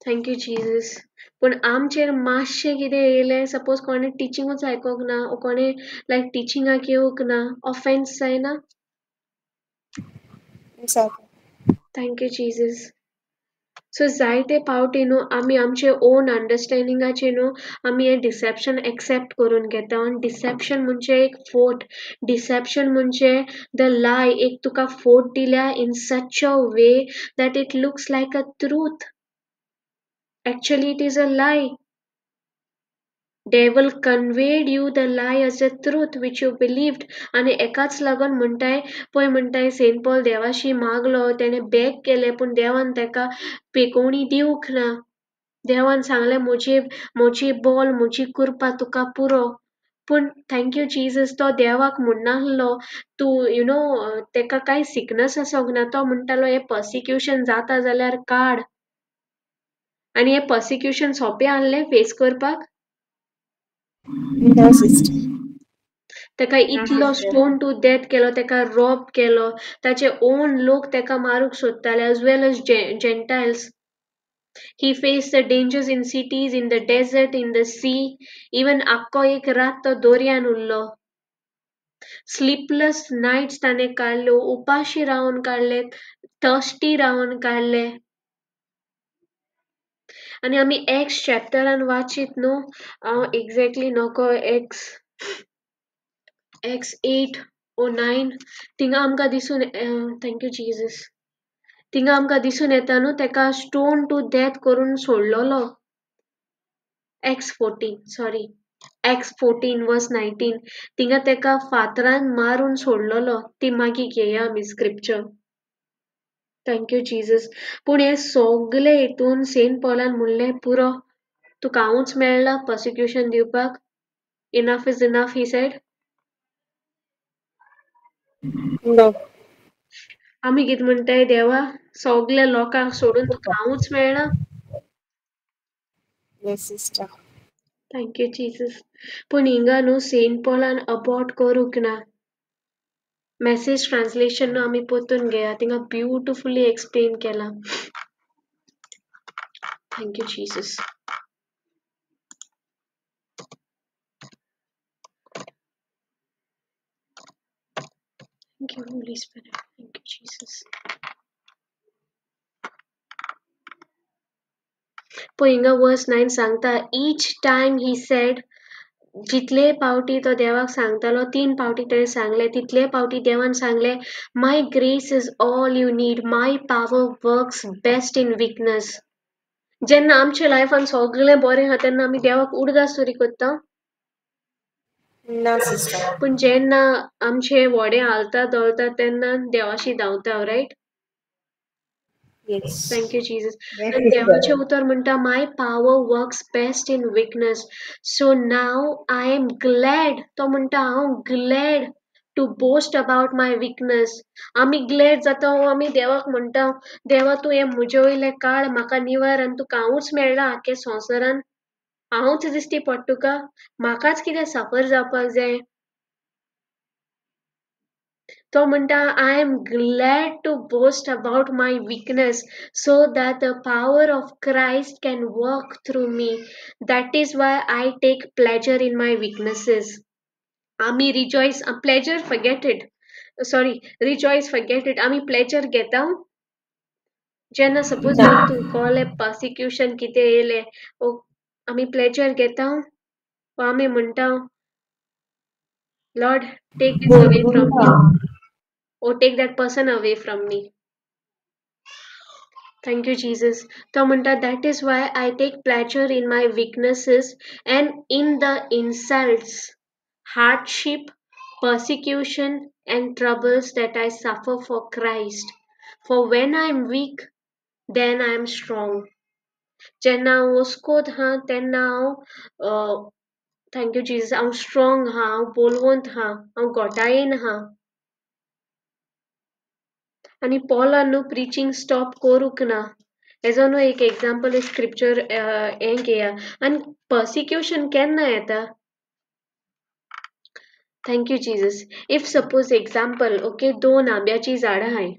Thank you Jesus. पूण आमचेर मातशें कितें येयलें, सपोज कोणें टिचिंगूच आयकोंक ना, कोणें लायक टिचिंगाक येवंक ना, ऑफेन्स जायना? Thank you Jesus. सो जायते पावटी न्हू आमी आमचे ओन अंडरस्टँडिंगाचे न्हू आमी हें डिसेप्शन एक्सेप्ट करून घेता. आनी डिसेप्शन म्हणजे एक फोट. डिसेप्शन म्हणजे the लाय. एक तुका फोट दिल्या in such a way that it looks like a truth. Actually it is a lie. Devil conveyed you the lie as a truth which you believed. आनी एकाच लागून म्हणटाय पळय म्हणटाय सेंट पॉल देवाशी मागलो, तेणें बॅग केलें, पूण देवान ताका पेकोवणी दिवंक ना. देवान सांगलें म्हजी म्हजी बॉल, म्हजी कृपा तुका पुरो. पूण thank you Jesus, तो देवाक म्हणनासलो तूं you know ताका कांय सिकनस आसोंक ना. तो म्हणटालो हें पर्सिक्युशन जाता जाल्यार काड. आनी हें पर्सिक्युशन सोंपें आहलें फेस करपाक? ताका इतलो स्टोन टू डेथ केलो, ताका रॉब केलो, ताचे ओन लोक ताका मारूंक सोदताले as well as Gentiles. He faced the dangers in cities, in the desert, in the sea. Even आख्खो एक रात तो दर्यान उरलो. स्लीपलेस नायट्स ताणें काडल्यो, उपाशी रावन काडले, थर्स्टी रावन काडले. आनी आमी एक्स चॅप्टरान वाचीत न्हू, हांव एग्जॅक्टली नको एक्स 8 or 9 थिंगा आमकां दिसून thank you Jesus. थिंगा आमकां दिसून येता न्हू तेका स्टोन टू डेथ करून सोडलेलो. Acts 14, sorry, Acts 14 verse 19. थिंगा तेका फातरान मारून सोडलेलो. ती मागीर घेया आमी स्क्रिप्चर. Thank you Jesus. पूण हे सगळे हितून सेंट पॉलान म्हणलें पुरो, तुका हांवूच मेळ्ळा पर्सिक्युशन दिवपाक. Enough is enough, he said. No. आमी कितें म्हणटाय, देवा सगल्या लोकांक सोडून तुका हांवूच मेळ्ळा. Yes, sister. Thank you Jesus. पूण हिंगा न्हू सेंट पॉलान अबॉर्ट करूंक ना. मॅसेज ट्रान्सलेशन न्हू आमी परतून घेया, थिंगा ब्युटिफुली एक्सप्लेन केलां. Thank you Jesus. Thank you, Holy Spirit. Thank you, Jesus. पळय हिंगा वर्स 9 सांगता, ईच टायम he said, जितले पावटी तो देवाक सांगतालो, 3 पावटी तेणें सांगलें, तितले पावटी देवान सांगलें, my grace is all you need, my power works best in weakness. जेन्ना आमच्या लायफान सगळें बरें आहा तेन्ना आमी देवाक उडगास तरी करता? ना सिस्टर. पूण जेन्ना आमचे व्हडें हालता धोलता तेन्ना देवाशी धांवता, right? Yes. Thank you Jesus. Yes, आनी sister. देवाचें उतर म्हणटा, my power works best in weakness, so now I am glad. तो म्हणटा हांव glad to boast about my weakness. आमी ग्लॅड जाता, आमी देवाक म्हणटा, देवा तूं हें म्हजे वयलें काळ म्हाका निवार आनी तुका हांवूच मेळ्ळा आख्या संवसारान, हांवूच दिश्टी पडटा तुका, म्हाकाच कितें सफर जावपाक जाय. तो म्हणटा, I am glad to boast about my weakness so that the power of Christ can work through me. That is why I take pleasure in my weaknesses. आमी rejoice, pleasure forget it, sorry, rejoice forget it. आमी pleasure घेता जेन्ना suppose तूं कॉलें पर्सिक्युशन कितें येयलें, आमी pleasure घेता वा आमी म्हणटा, Lord take this away from me, or take that person away from me. Thank you, Jesus. तो म्हणटा, that is why I take pleasure in my weaknesses and in the insults, hardship, persecution and troubles that I suffer for Christ. For when I am weak, then I am strong. जेन्ना हांव ओस्कोत हा तेन्ना हांव, thank you Jesus, हांव strong हा, हांव बोलवंत हा, हांव गोटायेन हा. आनी पॉलान न्हू प्रिचींग स्टॉप करूंक ना. हेजो न्हू एक एग्जाम्पल स्क्रिप्चर हें घेया. आनी पर्सिक्युशन केन्ना येता? Thank you Jesus. If suppose example, okay, 2 आंब्याचीं झाडां आहाय,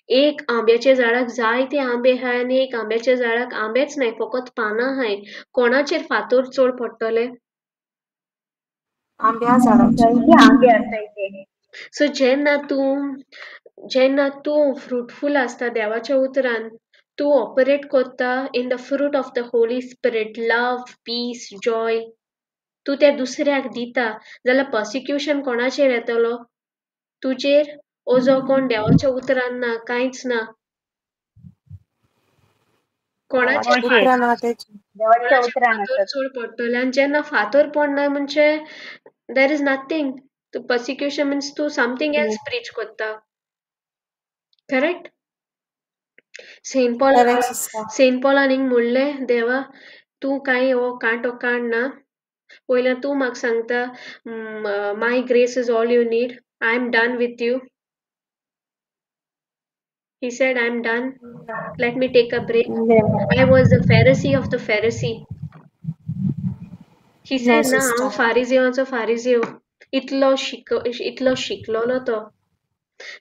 एक आंब्याच्या झाडाक जायते आंबे आहाय आनी एक आंब्याच्या झाडाक आंबेच नाय, फकत पानां आहाय. कोणाचेर फातोर चड पडटले? आंब्या झाडाचेर. आंबे आसाय ते. सो जेन्ना तूं फ्रुटफूल आसता देवाच्या उतरान, तूं ऑपरेट करता in the fruit of the Holy Spirit, love, peace, joy, तूं त्या दुसऱ्याक दिता जाल्यार पर्सिक्युशन कोणाचेर येतलो? तुजेर? ओ जो कोण देवाच्या उतरान ना, कांयच ना, कोणाचेर फातोर चड पडटले? आनी जेन्ना फातोर पडना म्हणजे there is nothing. तूं पर्सिक्युशन मिन्स तूं समथींग एल्स प्रीच करता, करेक्ट? सेंट पॉलान हिंग म्हणलें, देवा तूं कांय हो कांटो काड ना, पयल्यान तूं म्हाका सांगता, my grace is all you need, I am done with you. He said, I am done, let me take a break. I was the Pharisee of the Pharisee. He said, ना हांव फारिजेवाचो फारिजेव, इतलो शिकलोलो तो.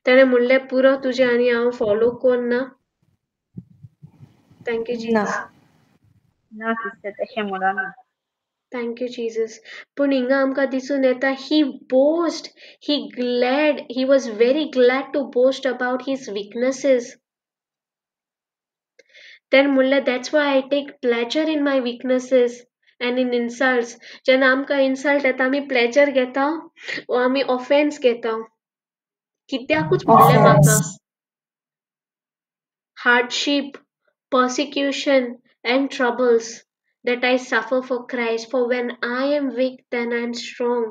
तेणें म्हणलें पुरो तुजें आनी हांव फॉलो कोन्ना. Thank you Jesus. ना सिस्टर, तशें म्हणना. Thank you Jesus. पूण हिंगा आमकां दिसून येता, he boast, he glad, he was very glad to boast about his weaknesses. तेणें म्हणलें, that's why I take pleasure in my weaknesses and in insults. जेन्ना आमकां इन्सल्ट येता आमी प्लेजर घेता वो आमी ऑफेन्स घेता? कित्याकूच म्हणलें म्हाका, hardship, persecution and troubles that I suffer for Christ. For when I am weak, then I am strong.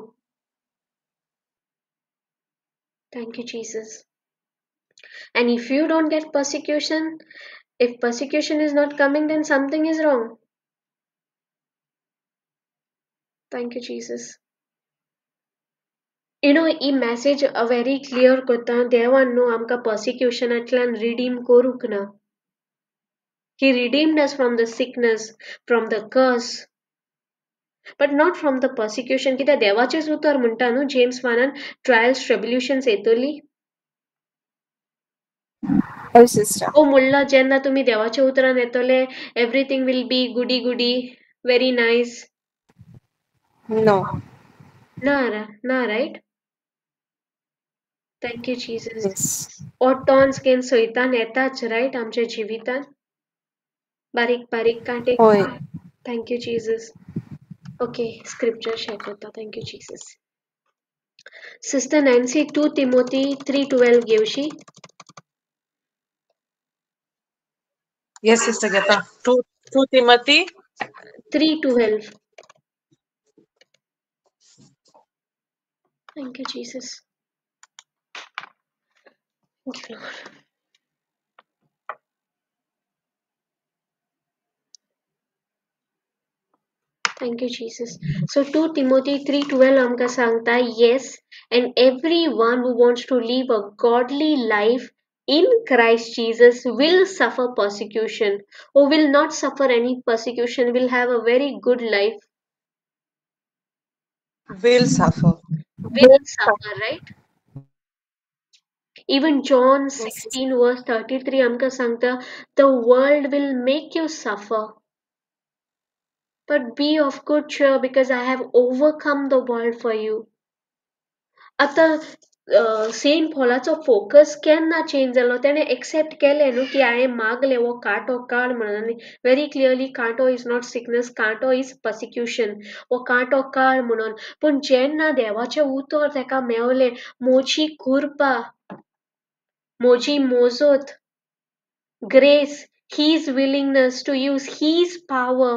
Thank you, Jesus. And if you don't get persecution, if persecution is not coming, then something is wrong. Thank you, Jesus. You know, he message a very clear करता देवान न्हू आमकां पर्सिक्युशनांतल्यान redeem करूंक ना. He redeemed us from the sickness, from the curse, but not from the persecution. कित्याक देवाचेंच उतर म्हणटा न्हू जेम्स वनान, ट्रायल्स ट्रिब्युलेशन्स येतली. हय सिस्टर. ओ म्हणलां जेन्ना तुमी देवाच्या उतरान येतले, everything will be goody goody, very nice. No. ना ना, right? Thank you Jesus. Yes. ओ टॉन्स घेवन सैतान येताच, रायट, आमच्या जिवितान बारीक बारीक कांटे. हय. Thank you Jesus. Okay, scripture share करता. Thank you Jesus. Sister Nancy, 2 Timothy 3:12 घेवशी? Yes, Sister Gita. 2 Timothy 3:12. Thank you, Jesus. Thank you, Lord. Thank you, Jesus. So 2 Timothy 3:12 आमकां सांगता, yes, and everyone who wants to live a godly life in Christ Jesus will suffer persecution, or will not suffer any persecution, will have a very good life. Will suffer. Will suffer, right? Even John Yes, sister. 16 verse 33 आमकां सांगता, the world will make you suffer, but be of good cheer because I have overcome the world for you. आतां Saint पॉलाचो focus केन्ना change जालो? तेणें accept केलें न्हू की हांवें मागलें हो कांटो काड म्हणून, आनी व्हेरी क्लियरली कांटो is not sickness, कांटो is persecution, हो कांटो काड म्हणून. पूण जेन्ना देवाचें उतर ताका मेवलें, म्हजी कृपा, म्हजी मोजत, grace, his willingness to use his power,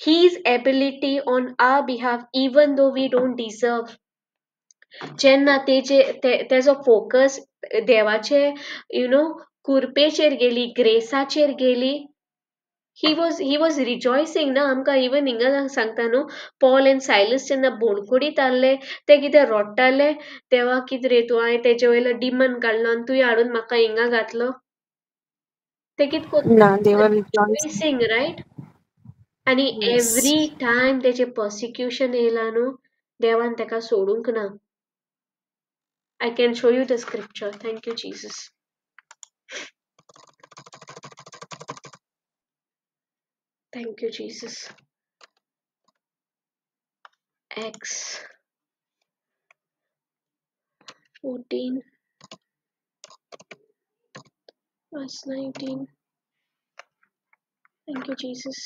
his ability on our behalf, even though we don't deserve. जेन्ना तेजे तेजो फोकस देवाचे you know कुरपेचेर गेली, ग्रेसाचेर गेली, he was rejoicing ना. आमकां इवन हिंगा सांगता न्हू, पॉल एंड सायलस जेन्ना बोणकुडीत आहले ते कितें रोडटाले, देवा कितें रे तूं, हांवें तेजे वयलो डिमन काडलो आनी तुवें हाडून म्हाका हिंगा घातलो. ते कितें ना, they were rejoicing. Rejoicing, right? आनी Yes. Every time तेजें पर्सिक्युशन येयलां न्हू, देवान ताका सोडूंक ना. I can show you the scripture. Thank you, Jesus. Thank you, Jesus. Acts 14 verse 19. Thank you, Jesus.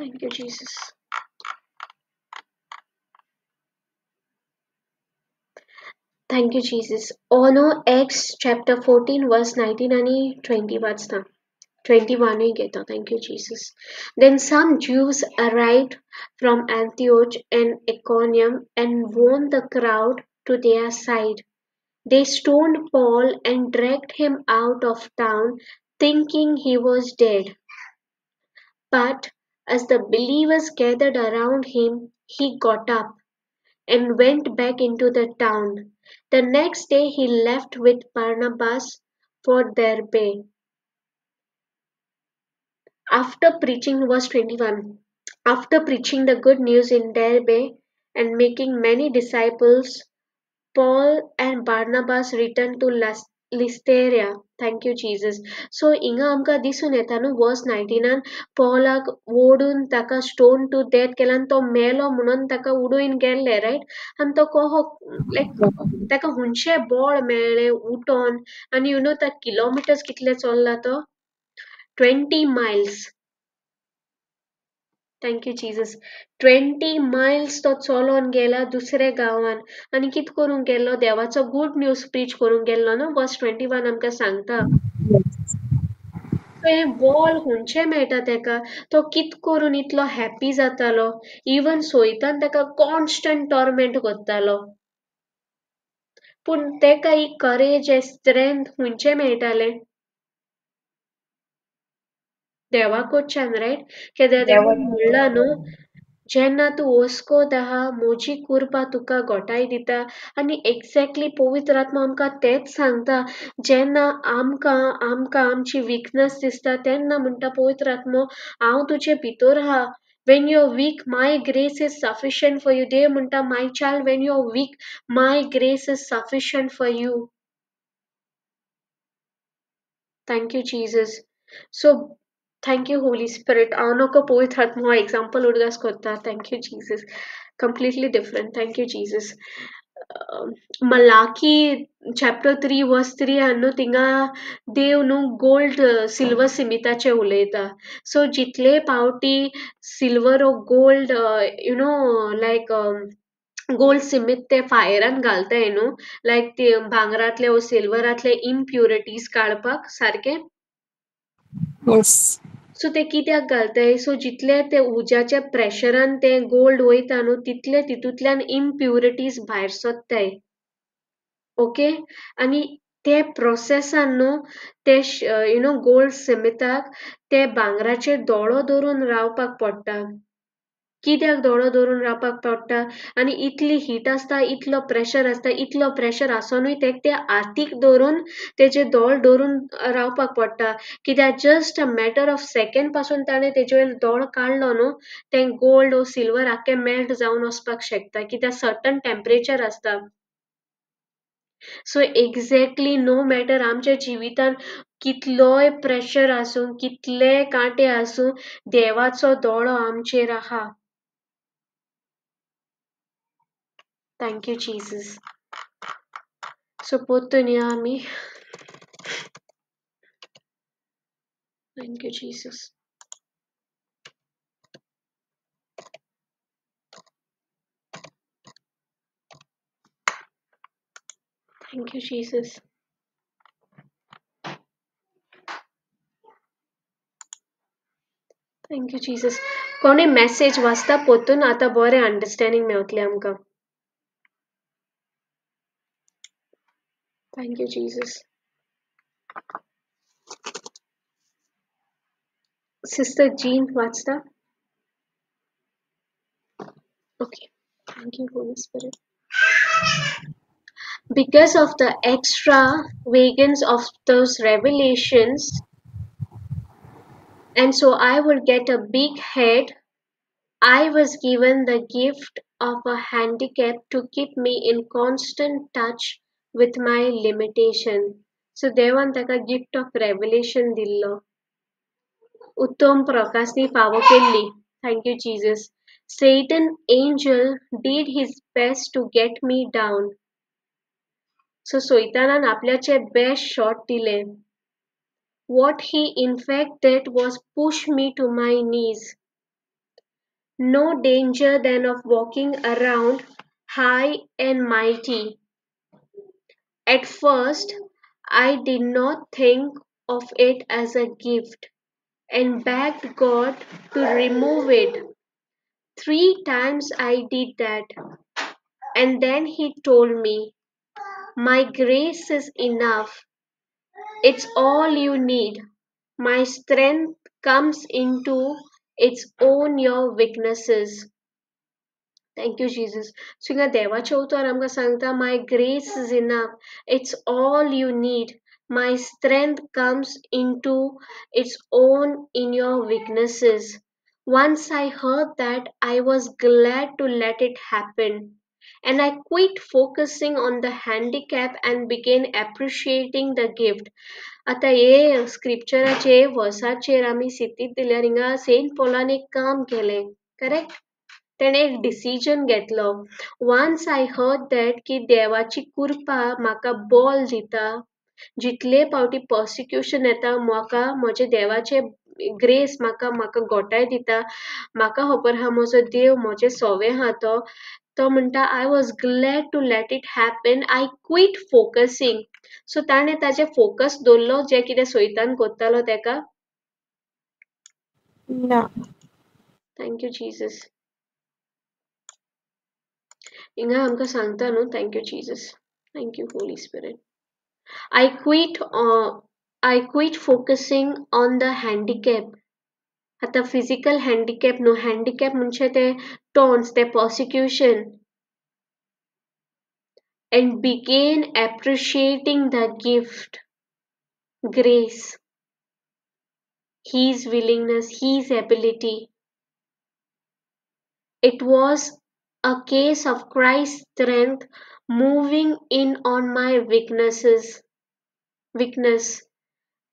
Thank you, Jesus. Thank you, Jesus. Ono Acts chapter 14 verse 19 आणि 20 वाचता. 21 घेता. Thank you, Jesus. Then some Jews arrived from Antioch and Iconium and won the crowd to their side. They stoned Paul and dragged him out of town, thinking he was dead. But as the believers gathered around him, he got up and went back into the town. The next day he left with Barnabas for Derbe. After preaching, verse 21, after preaching the good news in Derbe and making many disciples, Paul and Barnabas returned to Lystra. Thank you, Jesus. So हिंगा आमकां दिसून येता न्हू वर्स 19 पॉलाक ओडून ताका stone two death केला आनी तो मेलो म्हणून ताका उडोवन गेल्ले, रायट? आनी तो कहो लायक ताका हुनशें बळ मेळ्ळें उठोन, आनी you know ता किलोमिटर्स कितले चल्ला तो, 20 miles. Thank you Jesus. 20 miles तो चलोन गेला दुसऱ्या गांवान आनी कित करूंक गेल्लो? देवाचो गुड न्यूज प्रीच करूंक गेल्लो न्हू. वर्स 21 आमकां सांगता. सो हें बॉल हुंयचें मेळटा तेका? तो कित करून इतलो हॅप्पी जातालो? इवन सोयतान तेका कॉन्स्टंट टॉर्मेंट करतालो, पूण तेका ही करेज, हें स्ट्रेंथ हुंयचें मेळटालें? देवा कडच्यान, रायट? कित्याक देवान म्हणलां न्हू, जेन्ना तूं वस्कोत आहा म्हजी कुरपा तुका गोठाय दिता. आनी एक्झॅक्टली पवित्र आत्मा आमकां तेंच सांगता. जेन्ना आमकां आमकां आमची विकनस दिसता तेन्ना म्हणटा पवित्र आत्मो, हांव तुजे भितर आहा. When you are weak, my grace is sufficient for you. देव म्हणटा, my child, when you are weak, my grace is sufficient for you. Thank you Jesus. So thank you Holy Spirit. हांव नको पवित्र आत्मो एग्जाम्पल उडगास करता. Thank you Jesus. Completely different. Thank you Jesus. Malachi chapter 3 verse 3 आहा न्हू, थिंगा देव न्हू गोल्ड सिल्वर सिमिताचें उलयता. सो जितले पावटी सिल्वर वो gold you know like gold सिमीत ते फायरान घालताय न्हू, लायक ते भांगरांतले वो सिल्वरांतले इम्प्युरिटीज काडपाक सारकें. Yes. सो ते कित्याक घालताय? सो जितले ते उज्याच्या प्रेशरान ते गोल्ड वयता न्हू, तितले तितूंतल्यान इम्प्युरिटीज भायर सोदताय. ओके, आनी ते प्रोसेसान न्हू ते you know gold सिमिताक ते भांगराचेर दोळो धरून रावपाक पडटा. कित्याक दोळो धरून रावपाक पडटा? आनी इतली हीट आसता, इतलो प्रेशर आसता, इतलो प्रेशर आसोनूय तेक ते हातीक धरून तेजे दोळ धरून रावपाक पडटा. कित्याक just a matter of second पासून ताणें तेजे वयलो दोळ काडलो न्हू, तें गोल्ड वो सिल्वर आख्खें मेल्ट जावन वचपाक शकता. कित्याक सर्टन टेम्परेचर आसता. सो एक्झॅक्टली नो मॅटर आमच्या जिवितान कितलोय प्रेशर आसूं, कितले कांटे आसूं, देवाचो दोळो आमचेर आहा. Thank you Jesus. So परतून या आमी. Thank you Jesus. Thank you Jesus. Thank you Jesus. कोणी मॅसेज वाचता परतून आतां बरें अंडरस्टँडींग मेवतलें आमकां. Thank you Jesus. Sister Jean वाचता? Okay. Thank you Holy Spirit. Because of the extravagance of those revelations, and so I would get a big head, I was given the gift of a handicap to keep me in constant touch with my limitation. So देवान ताका gift of revelation दिल्लो, उत्तम प्रकाशनी फावो केल्ली. Thank you Jesus. Satan angel did his best to get me down. So सैतानान आपल्याचे best shot दिले. What he in fact did was push me to my knees. No danger than of walking around high and mighty. At first, I did not think of it as a gift and begged God to remove it. 3 times I did that, and then he told me, my grace is enough. It's all you need. My strength comes into its own your weaknesses. Thank you Jesus. So हिंगा देवाचें उतर आमकां सांगता, my grace is enough. It's all you need. My strength comes into its own in your weaknesses. Once I heard that, I was glad to let it happen. And I quit focusing on the handicap and began appreciating the gift. आतां हे स्क्रिप्चराचे वर्साचेर आमी सितीत दिल्यार हिंगा Saint पॉलान एक काम केलें, correct? तेणें एक डिसिजन घेतलो. वन्स I heard that की देवाची कृपा म्हाका बॉल दिता, जितले पावटी पर्सिक्युशन येता म्हाका म्हजे देवाचे ग्रेस म्हाका म्हाका गोटाय दिता. म्हाका खबर आहा म्हजो देव म्हजें सोवें आहा. तो तो म्हणटा I was glad to let it happen, I quit focusing. So ताणें ताजें फोकस दवरलो जें कितें सोयतान कोत्तालो तेका. ना. Thank you Jesus. हिंगा आमकां सांगता न्हू. Thank you Jesus, thank you Holy Spirit. I quit I quit focusing on the handicap. आतां फिजिकल हँडिकॅप न्हू, हँडिकॅप म्हणजे ते टॉन्ट्स, ते persecution, and began appreciating the gift, grace, his willingness, his ability. It was a case of Christ's strength moving in on my weakness.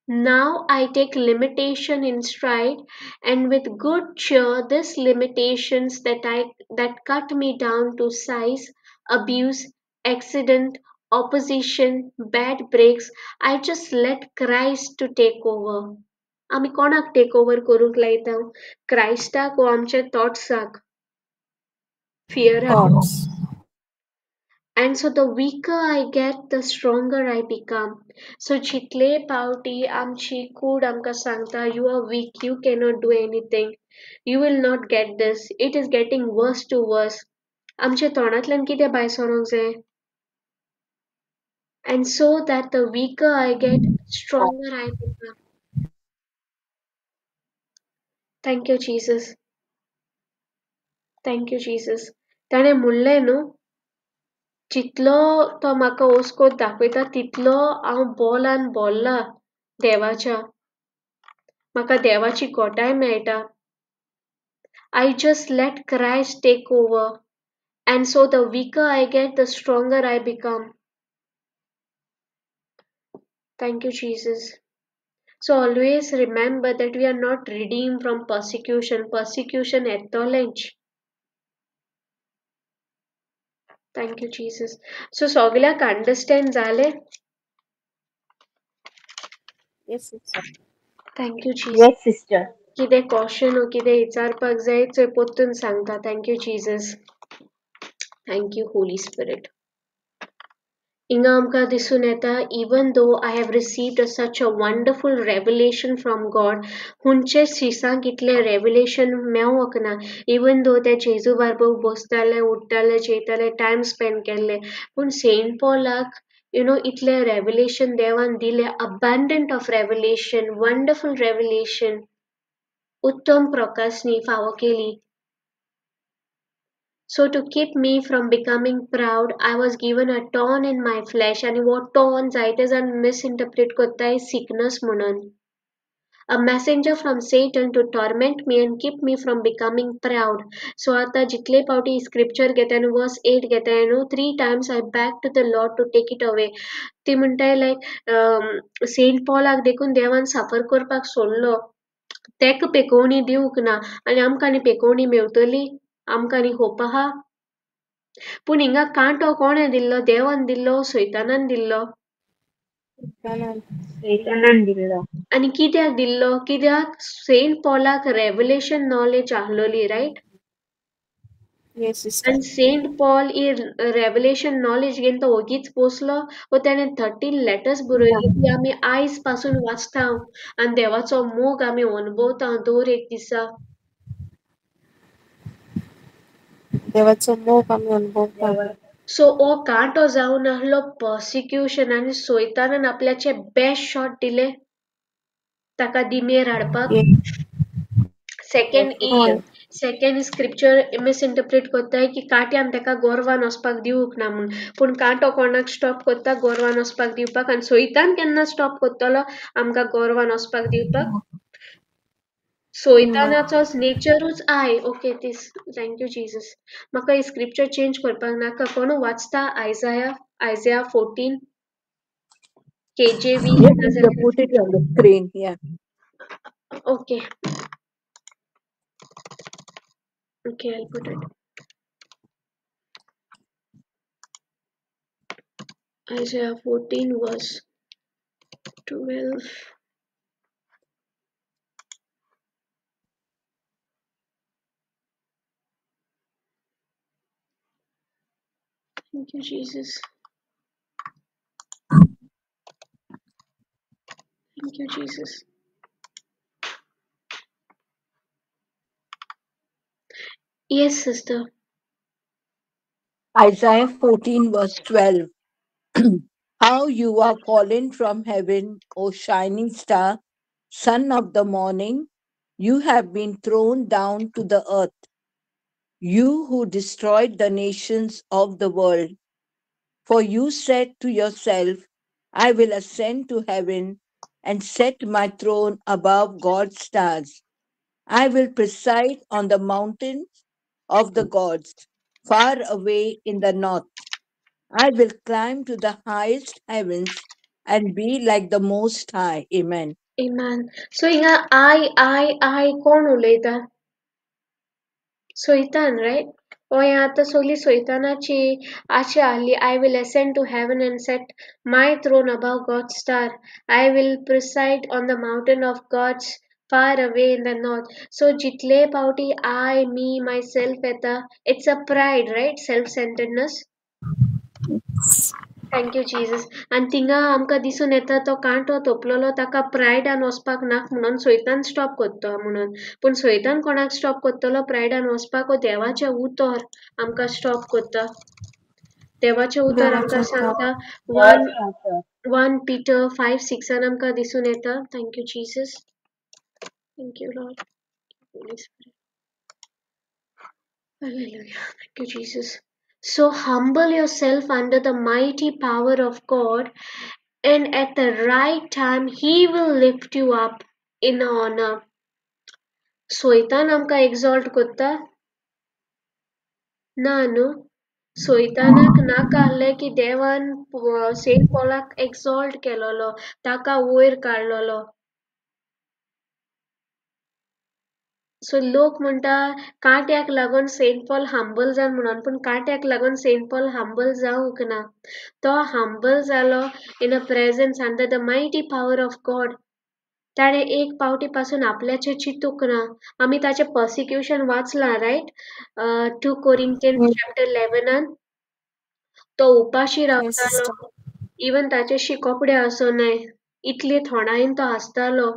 Now I take limitation in stride, and with good cheer, these limitations that cut me down to size, abuse, accident, opposition, bad breaks, I just let Christ to take over. आमी कोणाक take over करूंक लायता? क्रायस्टाक वो आमच्या थॉट्साक, फियराक? Thoughts. And so the weaker I get, the stronger I become. So जितले पावटी आमची कूड आमकां सांगता you are weak, you cannot do anything, you will not get this, it is getting worse to worse, आमच्या तोंडांतल्यान कितें भायर सरोंक जाय? And so that the weaker I get, stronger I become. Thank you Jesus, thank you Jesus. ताणें म्हणलें न्हू, जितलो तो म्हाका ओस्कोत दाखयता तितलो हांव बोलान बोल्ला देवाच्या, म्हाका देवाची गोटाय मेळटा. I just let Christ take over, and so the weaker I get, the stronger I become. Thank you Jesus. So always remember that we are not redeemed from persecution. Persecution येतलेंच. Thank you Jesus. So सगळ्याक understand जालें? Yes sister. Thank you Jesus. Yes sister. कितें question वो कितें विचारपाक जाय चोय परतून सांगता. Thank you Jesus, thank you Holy Spirit. हिंगा आमकां दिसून येता, even though I have received such a wonderful revelation from God, हुंचे शिसांक इतलें रेवलेशन मेवोंक ना. इवन दो ते जेजू बारबर बसताले, उठ्ठाले, जेयताले, टायम स्पेंड केल्ले, पूण सेंट पॉलाक you know इतलें रेवलेशन देवान दिलें, abundant of revelation, wonderful revelation, उत्तम प्रकाशनी फावो केली. So to keep me from becoming proud, I was given a thorn in my flesh. आनी हो thorn जायते जाण मिसइंटरप्रेट करताय sickness म्हणून. A messenger from Satan to torment me and keep me from becoming proud. So आतां जितले पावटी scripture घेता आनी वर्स 8 घेता न्हू, 3 times I beg to the Lord to take it away. ती म्हणटाय लायक सेंट पॉलाक देखून देवान सफर करपाक सोडलो, तेका पेकोवणी दिवंक ना, आनी आमकां आनी पेकोवणी मेवतली, आमकां आनी होप आहा. पूण हिंगा कांटो कोणें दिल्लो? देवान दिल्लो, सैतानान दिल्लो? सैतानान दिल्लो. आनी कित्याक दिल्लो? कित्याक सेंट पॉलाक रेवलेशन नॉलेज आहलोली, रायट? Yes sister. आनी सेंट पॉल ही रेवलेशन नॉलेज घेवन तो ओगीच बसलो वो ताणें 13 लेटर्स बरयली ती आमी आयज पासून वाचता आनी देवाचो मोग आमी अनुभवता दर एक दिसा. देवाचो मोग आमी अनुभवता. सो हो कांटो जावन आहलो पर्सिक्युशन, आनी सोयतानान आपल्याचे बेस्ट शॉट दिले ताका दिमेर हाडपाक. सेकंड स्क्रिप्चर मिसइंटरप्रेट करताय की कांट्यान ताका गोरवान वचपाक दिवंक ना म्हूण, पूण कांटो कोणाक स्टॉप करता? गोरवान वचपाक दिवपाक. आनी सोयतान केन्ना स्टॉप करतलो आमकां गोरवान वचपाक दिवपाक? सोयतानाचोच नेचरूच I. Okay this, thank you Jesus. म्हाका ही स्क्रिप्चर चेंज करपाक नाका. कोणू वाचता आयजाया, Isaiah 14 KJV? Yes, sister, put it on the screen. Yeah. Okay. Okay, I'll put it. Isaiah 14 verse 12. Thank you Jesus. Thank you Jesus. Yes sister. Isaiah 14 verse 12. How you are fallen from heaven, O shining star, son of the morning. You have been thrown down to the earth. You who destroyed the nations of the world. For you said to yourself, I will ascend to heaven and set my throne above God's stars. I will preside on the mountains of the gods, far away in the north. I will climb to the highest heavens and be like the Most High. Amen. Amen. So हिंगा I I I कोण उलयता? सैतान, right? हो हें आतां सगळी सैतानाची आशा आहली. I will ascend to heaven and set my throne above God's star. I will preside on the mountain of God's far away in the north. So जितले पावटी I, me, myself येता, it's a pride, right? Self centeredness. Thank you Jesus. आनी थिंगा आमकां दिसून येता तो कांटो तोपलेलो ताका प्रायडान वचपाक नाका म्हणून सैतान स्टॉप करता म्हणून. पूण सैतान कोणाक स्टॉप करतलो प्रायडान वचपाक? देवाचें उतर आमकां स्टॉप करता. देवाचें उतर आमकां सांगता 1 Peter 5:6 आमकां दिसून येता. Thank you Jesus. Thank you Lord. Holy Spirit. Hallelujah. Thank you Jesus. So humble yourself under the mighty power of God, and at the right time He will lift you up in honor. सैतान आमकां एक्झॉल्ट करता ना न्हू? सैतानाक नाका आहलें की देवान Saint पॉलाक एक्झॉल्ट केलोलो, ताका वयर काडलेलो. सो लोक म्हणटा कांट्याक लागून सेंट पॉल हंबल जाल म्हणून, पूण कांट्याक लागून सेंट पॉल हंबल जावंक ना. तो हंबल जालो in a presence under the mighty power of God. ताणें एक पावटी पासून आपल्याचें चिंतूंक ना. आमी ताचें पर्सिक्युशन वाचलां, रायट? 2 Corinthians chapter 11 तो उपाशी रावतालो, इवन ताचेशी कपडे आसनाय, इतले थोंडायेन तो आसतालो.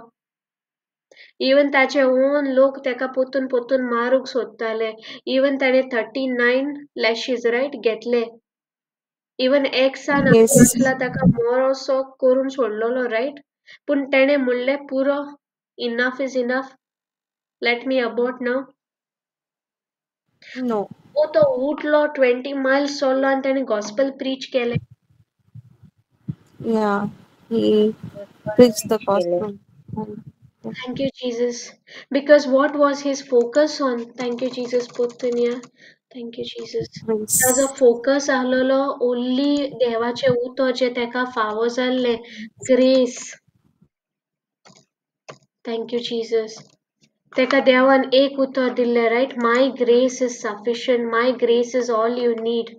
इवन ताचे ओन लोक ताका पोतून पोतून मारूंक सोदताले. इवन ताणें 39 लॅशीज, रायट, घेतले. इवन एक्सान वाचला ताका मोरोसो करून सोडलेलो, रायट? पूण ताणें म्हणलें पुरो, enough is enough, let me abort now. No. तो उठलो, 20 मायल्स चल्लो आनी ताणें गॉस्पेल प्रीच केलें. Yeah, he preached the gospel. Thank you, Jesus. Because what was his focus on? Thank you, Jesus. Pottunia. Thank you, Jesus. ताजो focus आहलोलो only देवाचें उतर जें ताका फावो जाल्लें, ग्रेस. Thank you Jesus. ताका देवान एक उतर दिल्लें, right? My grace is sufficient, my grace is all you need.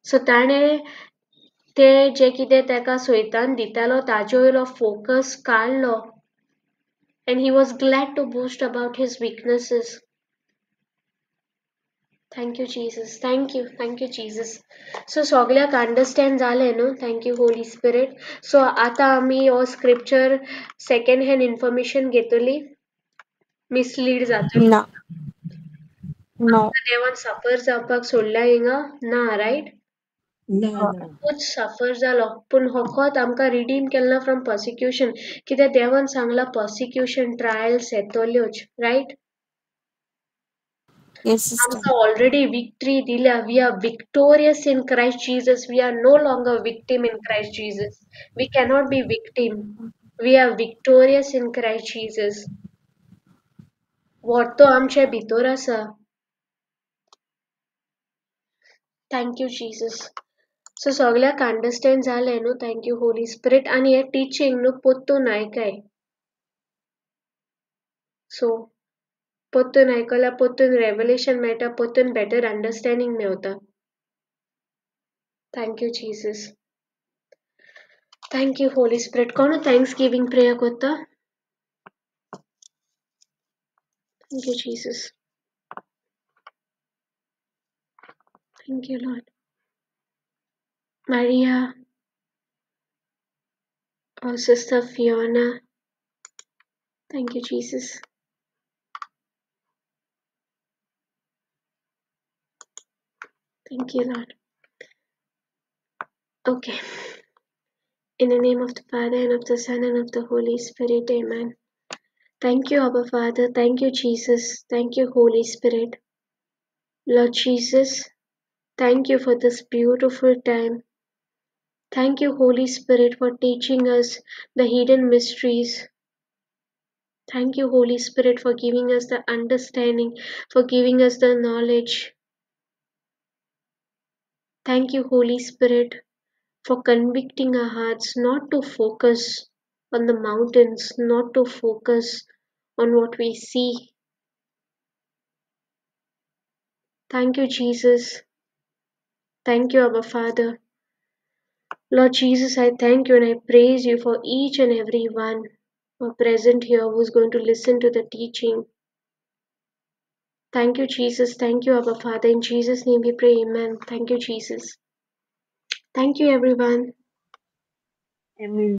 So ताणें ते जे कितें ताका सैतान दितालो ताजे वयलो फोकस काडलो. And he was glad to boast about his weaknesses. Thank you, Jesus. Thank you. Thank you, Jesus. So, सगळ्याक अंडरस्टँड जालें न्हू? Thank you, Holy Spirit. So, आतां आमी हो स्क्रिप्चर सेकंड हँड इन्फॉर्मेशन घेतली, मिसलीड जातली. ना. No. देवान सफर जावपाक सोडल्या हिंगा ना, रायट? ना. खूब सफर जालो, पूण फकत आमकां रिडीम केलना फ्रॉम पर्सिक्युशन. कित्याक देवान सांगलां पर्सिक्युशन ट्रायल्स येतल्योच, रायट? Yes, sister. आमकां ऑलरेडी विक्ट्री दिल्या. We are victorious in Christ Jesus. We are no longer victim in Christ Jesus. We cannot be victim. We are victorious in Christ Jesus. वोटो आमचे भितर आसा. Thank you Jesus. So सगळ्याक understand जालें न्हू? Thank you Holi spirit. आनी हें teaching न्हू पोत्तून आयकाय. सो पोत्तून आयकल्यार पोत्तून रेवलेशन मेळटा, पोत्तून बेटर अंडरस्टँडींग मेवता. Thank you Jesus. Thank you Holy Spirit. कोण thanks giving prayer करता? Thank you Jesus. Thank you Lord. Maria or Sister Fiona? Thank you, Jesus. Thank you, Lord. Okay. In the name of the Father, and of the Son, and of the Holy Spirit, amen. Thank you, Abba Father. Thank you, Jesus. Thank you, Holy Spirit. Lord Jesus, thank you for this beautiful time. Thank you, Holy Spirit, for teaching us the hidden mysteries. Thank you, Holy Spirit, for giving us the understanding, for giving us the knowledge. Thank you, Holy Spirit, for convicting our hearts not to focus on the mountains, not to focus on what we see. Thank you, Jesus. Thank you, Abba Father. Lord Jesus, I thank you and I praise you for each and every one who are present here who is going to listen to the teaching. Thank you, Jesus. Thank you, Abba Father. In Jesus' name we pray. Amen. Thank you, Jesus. Thank you, everyone. Amen.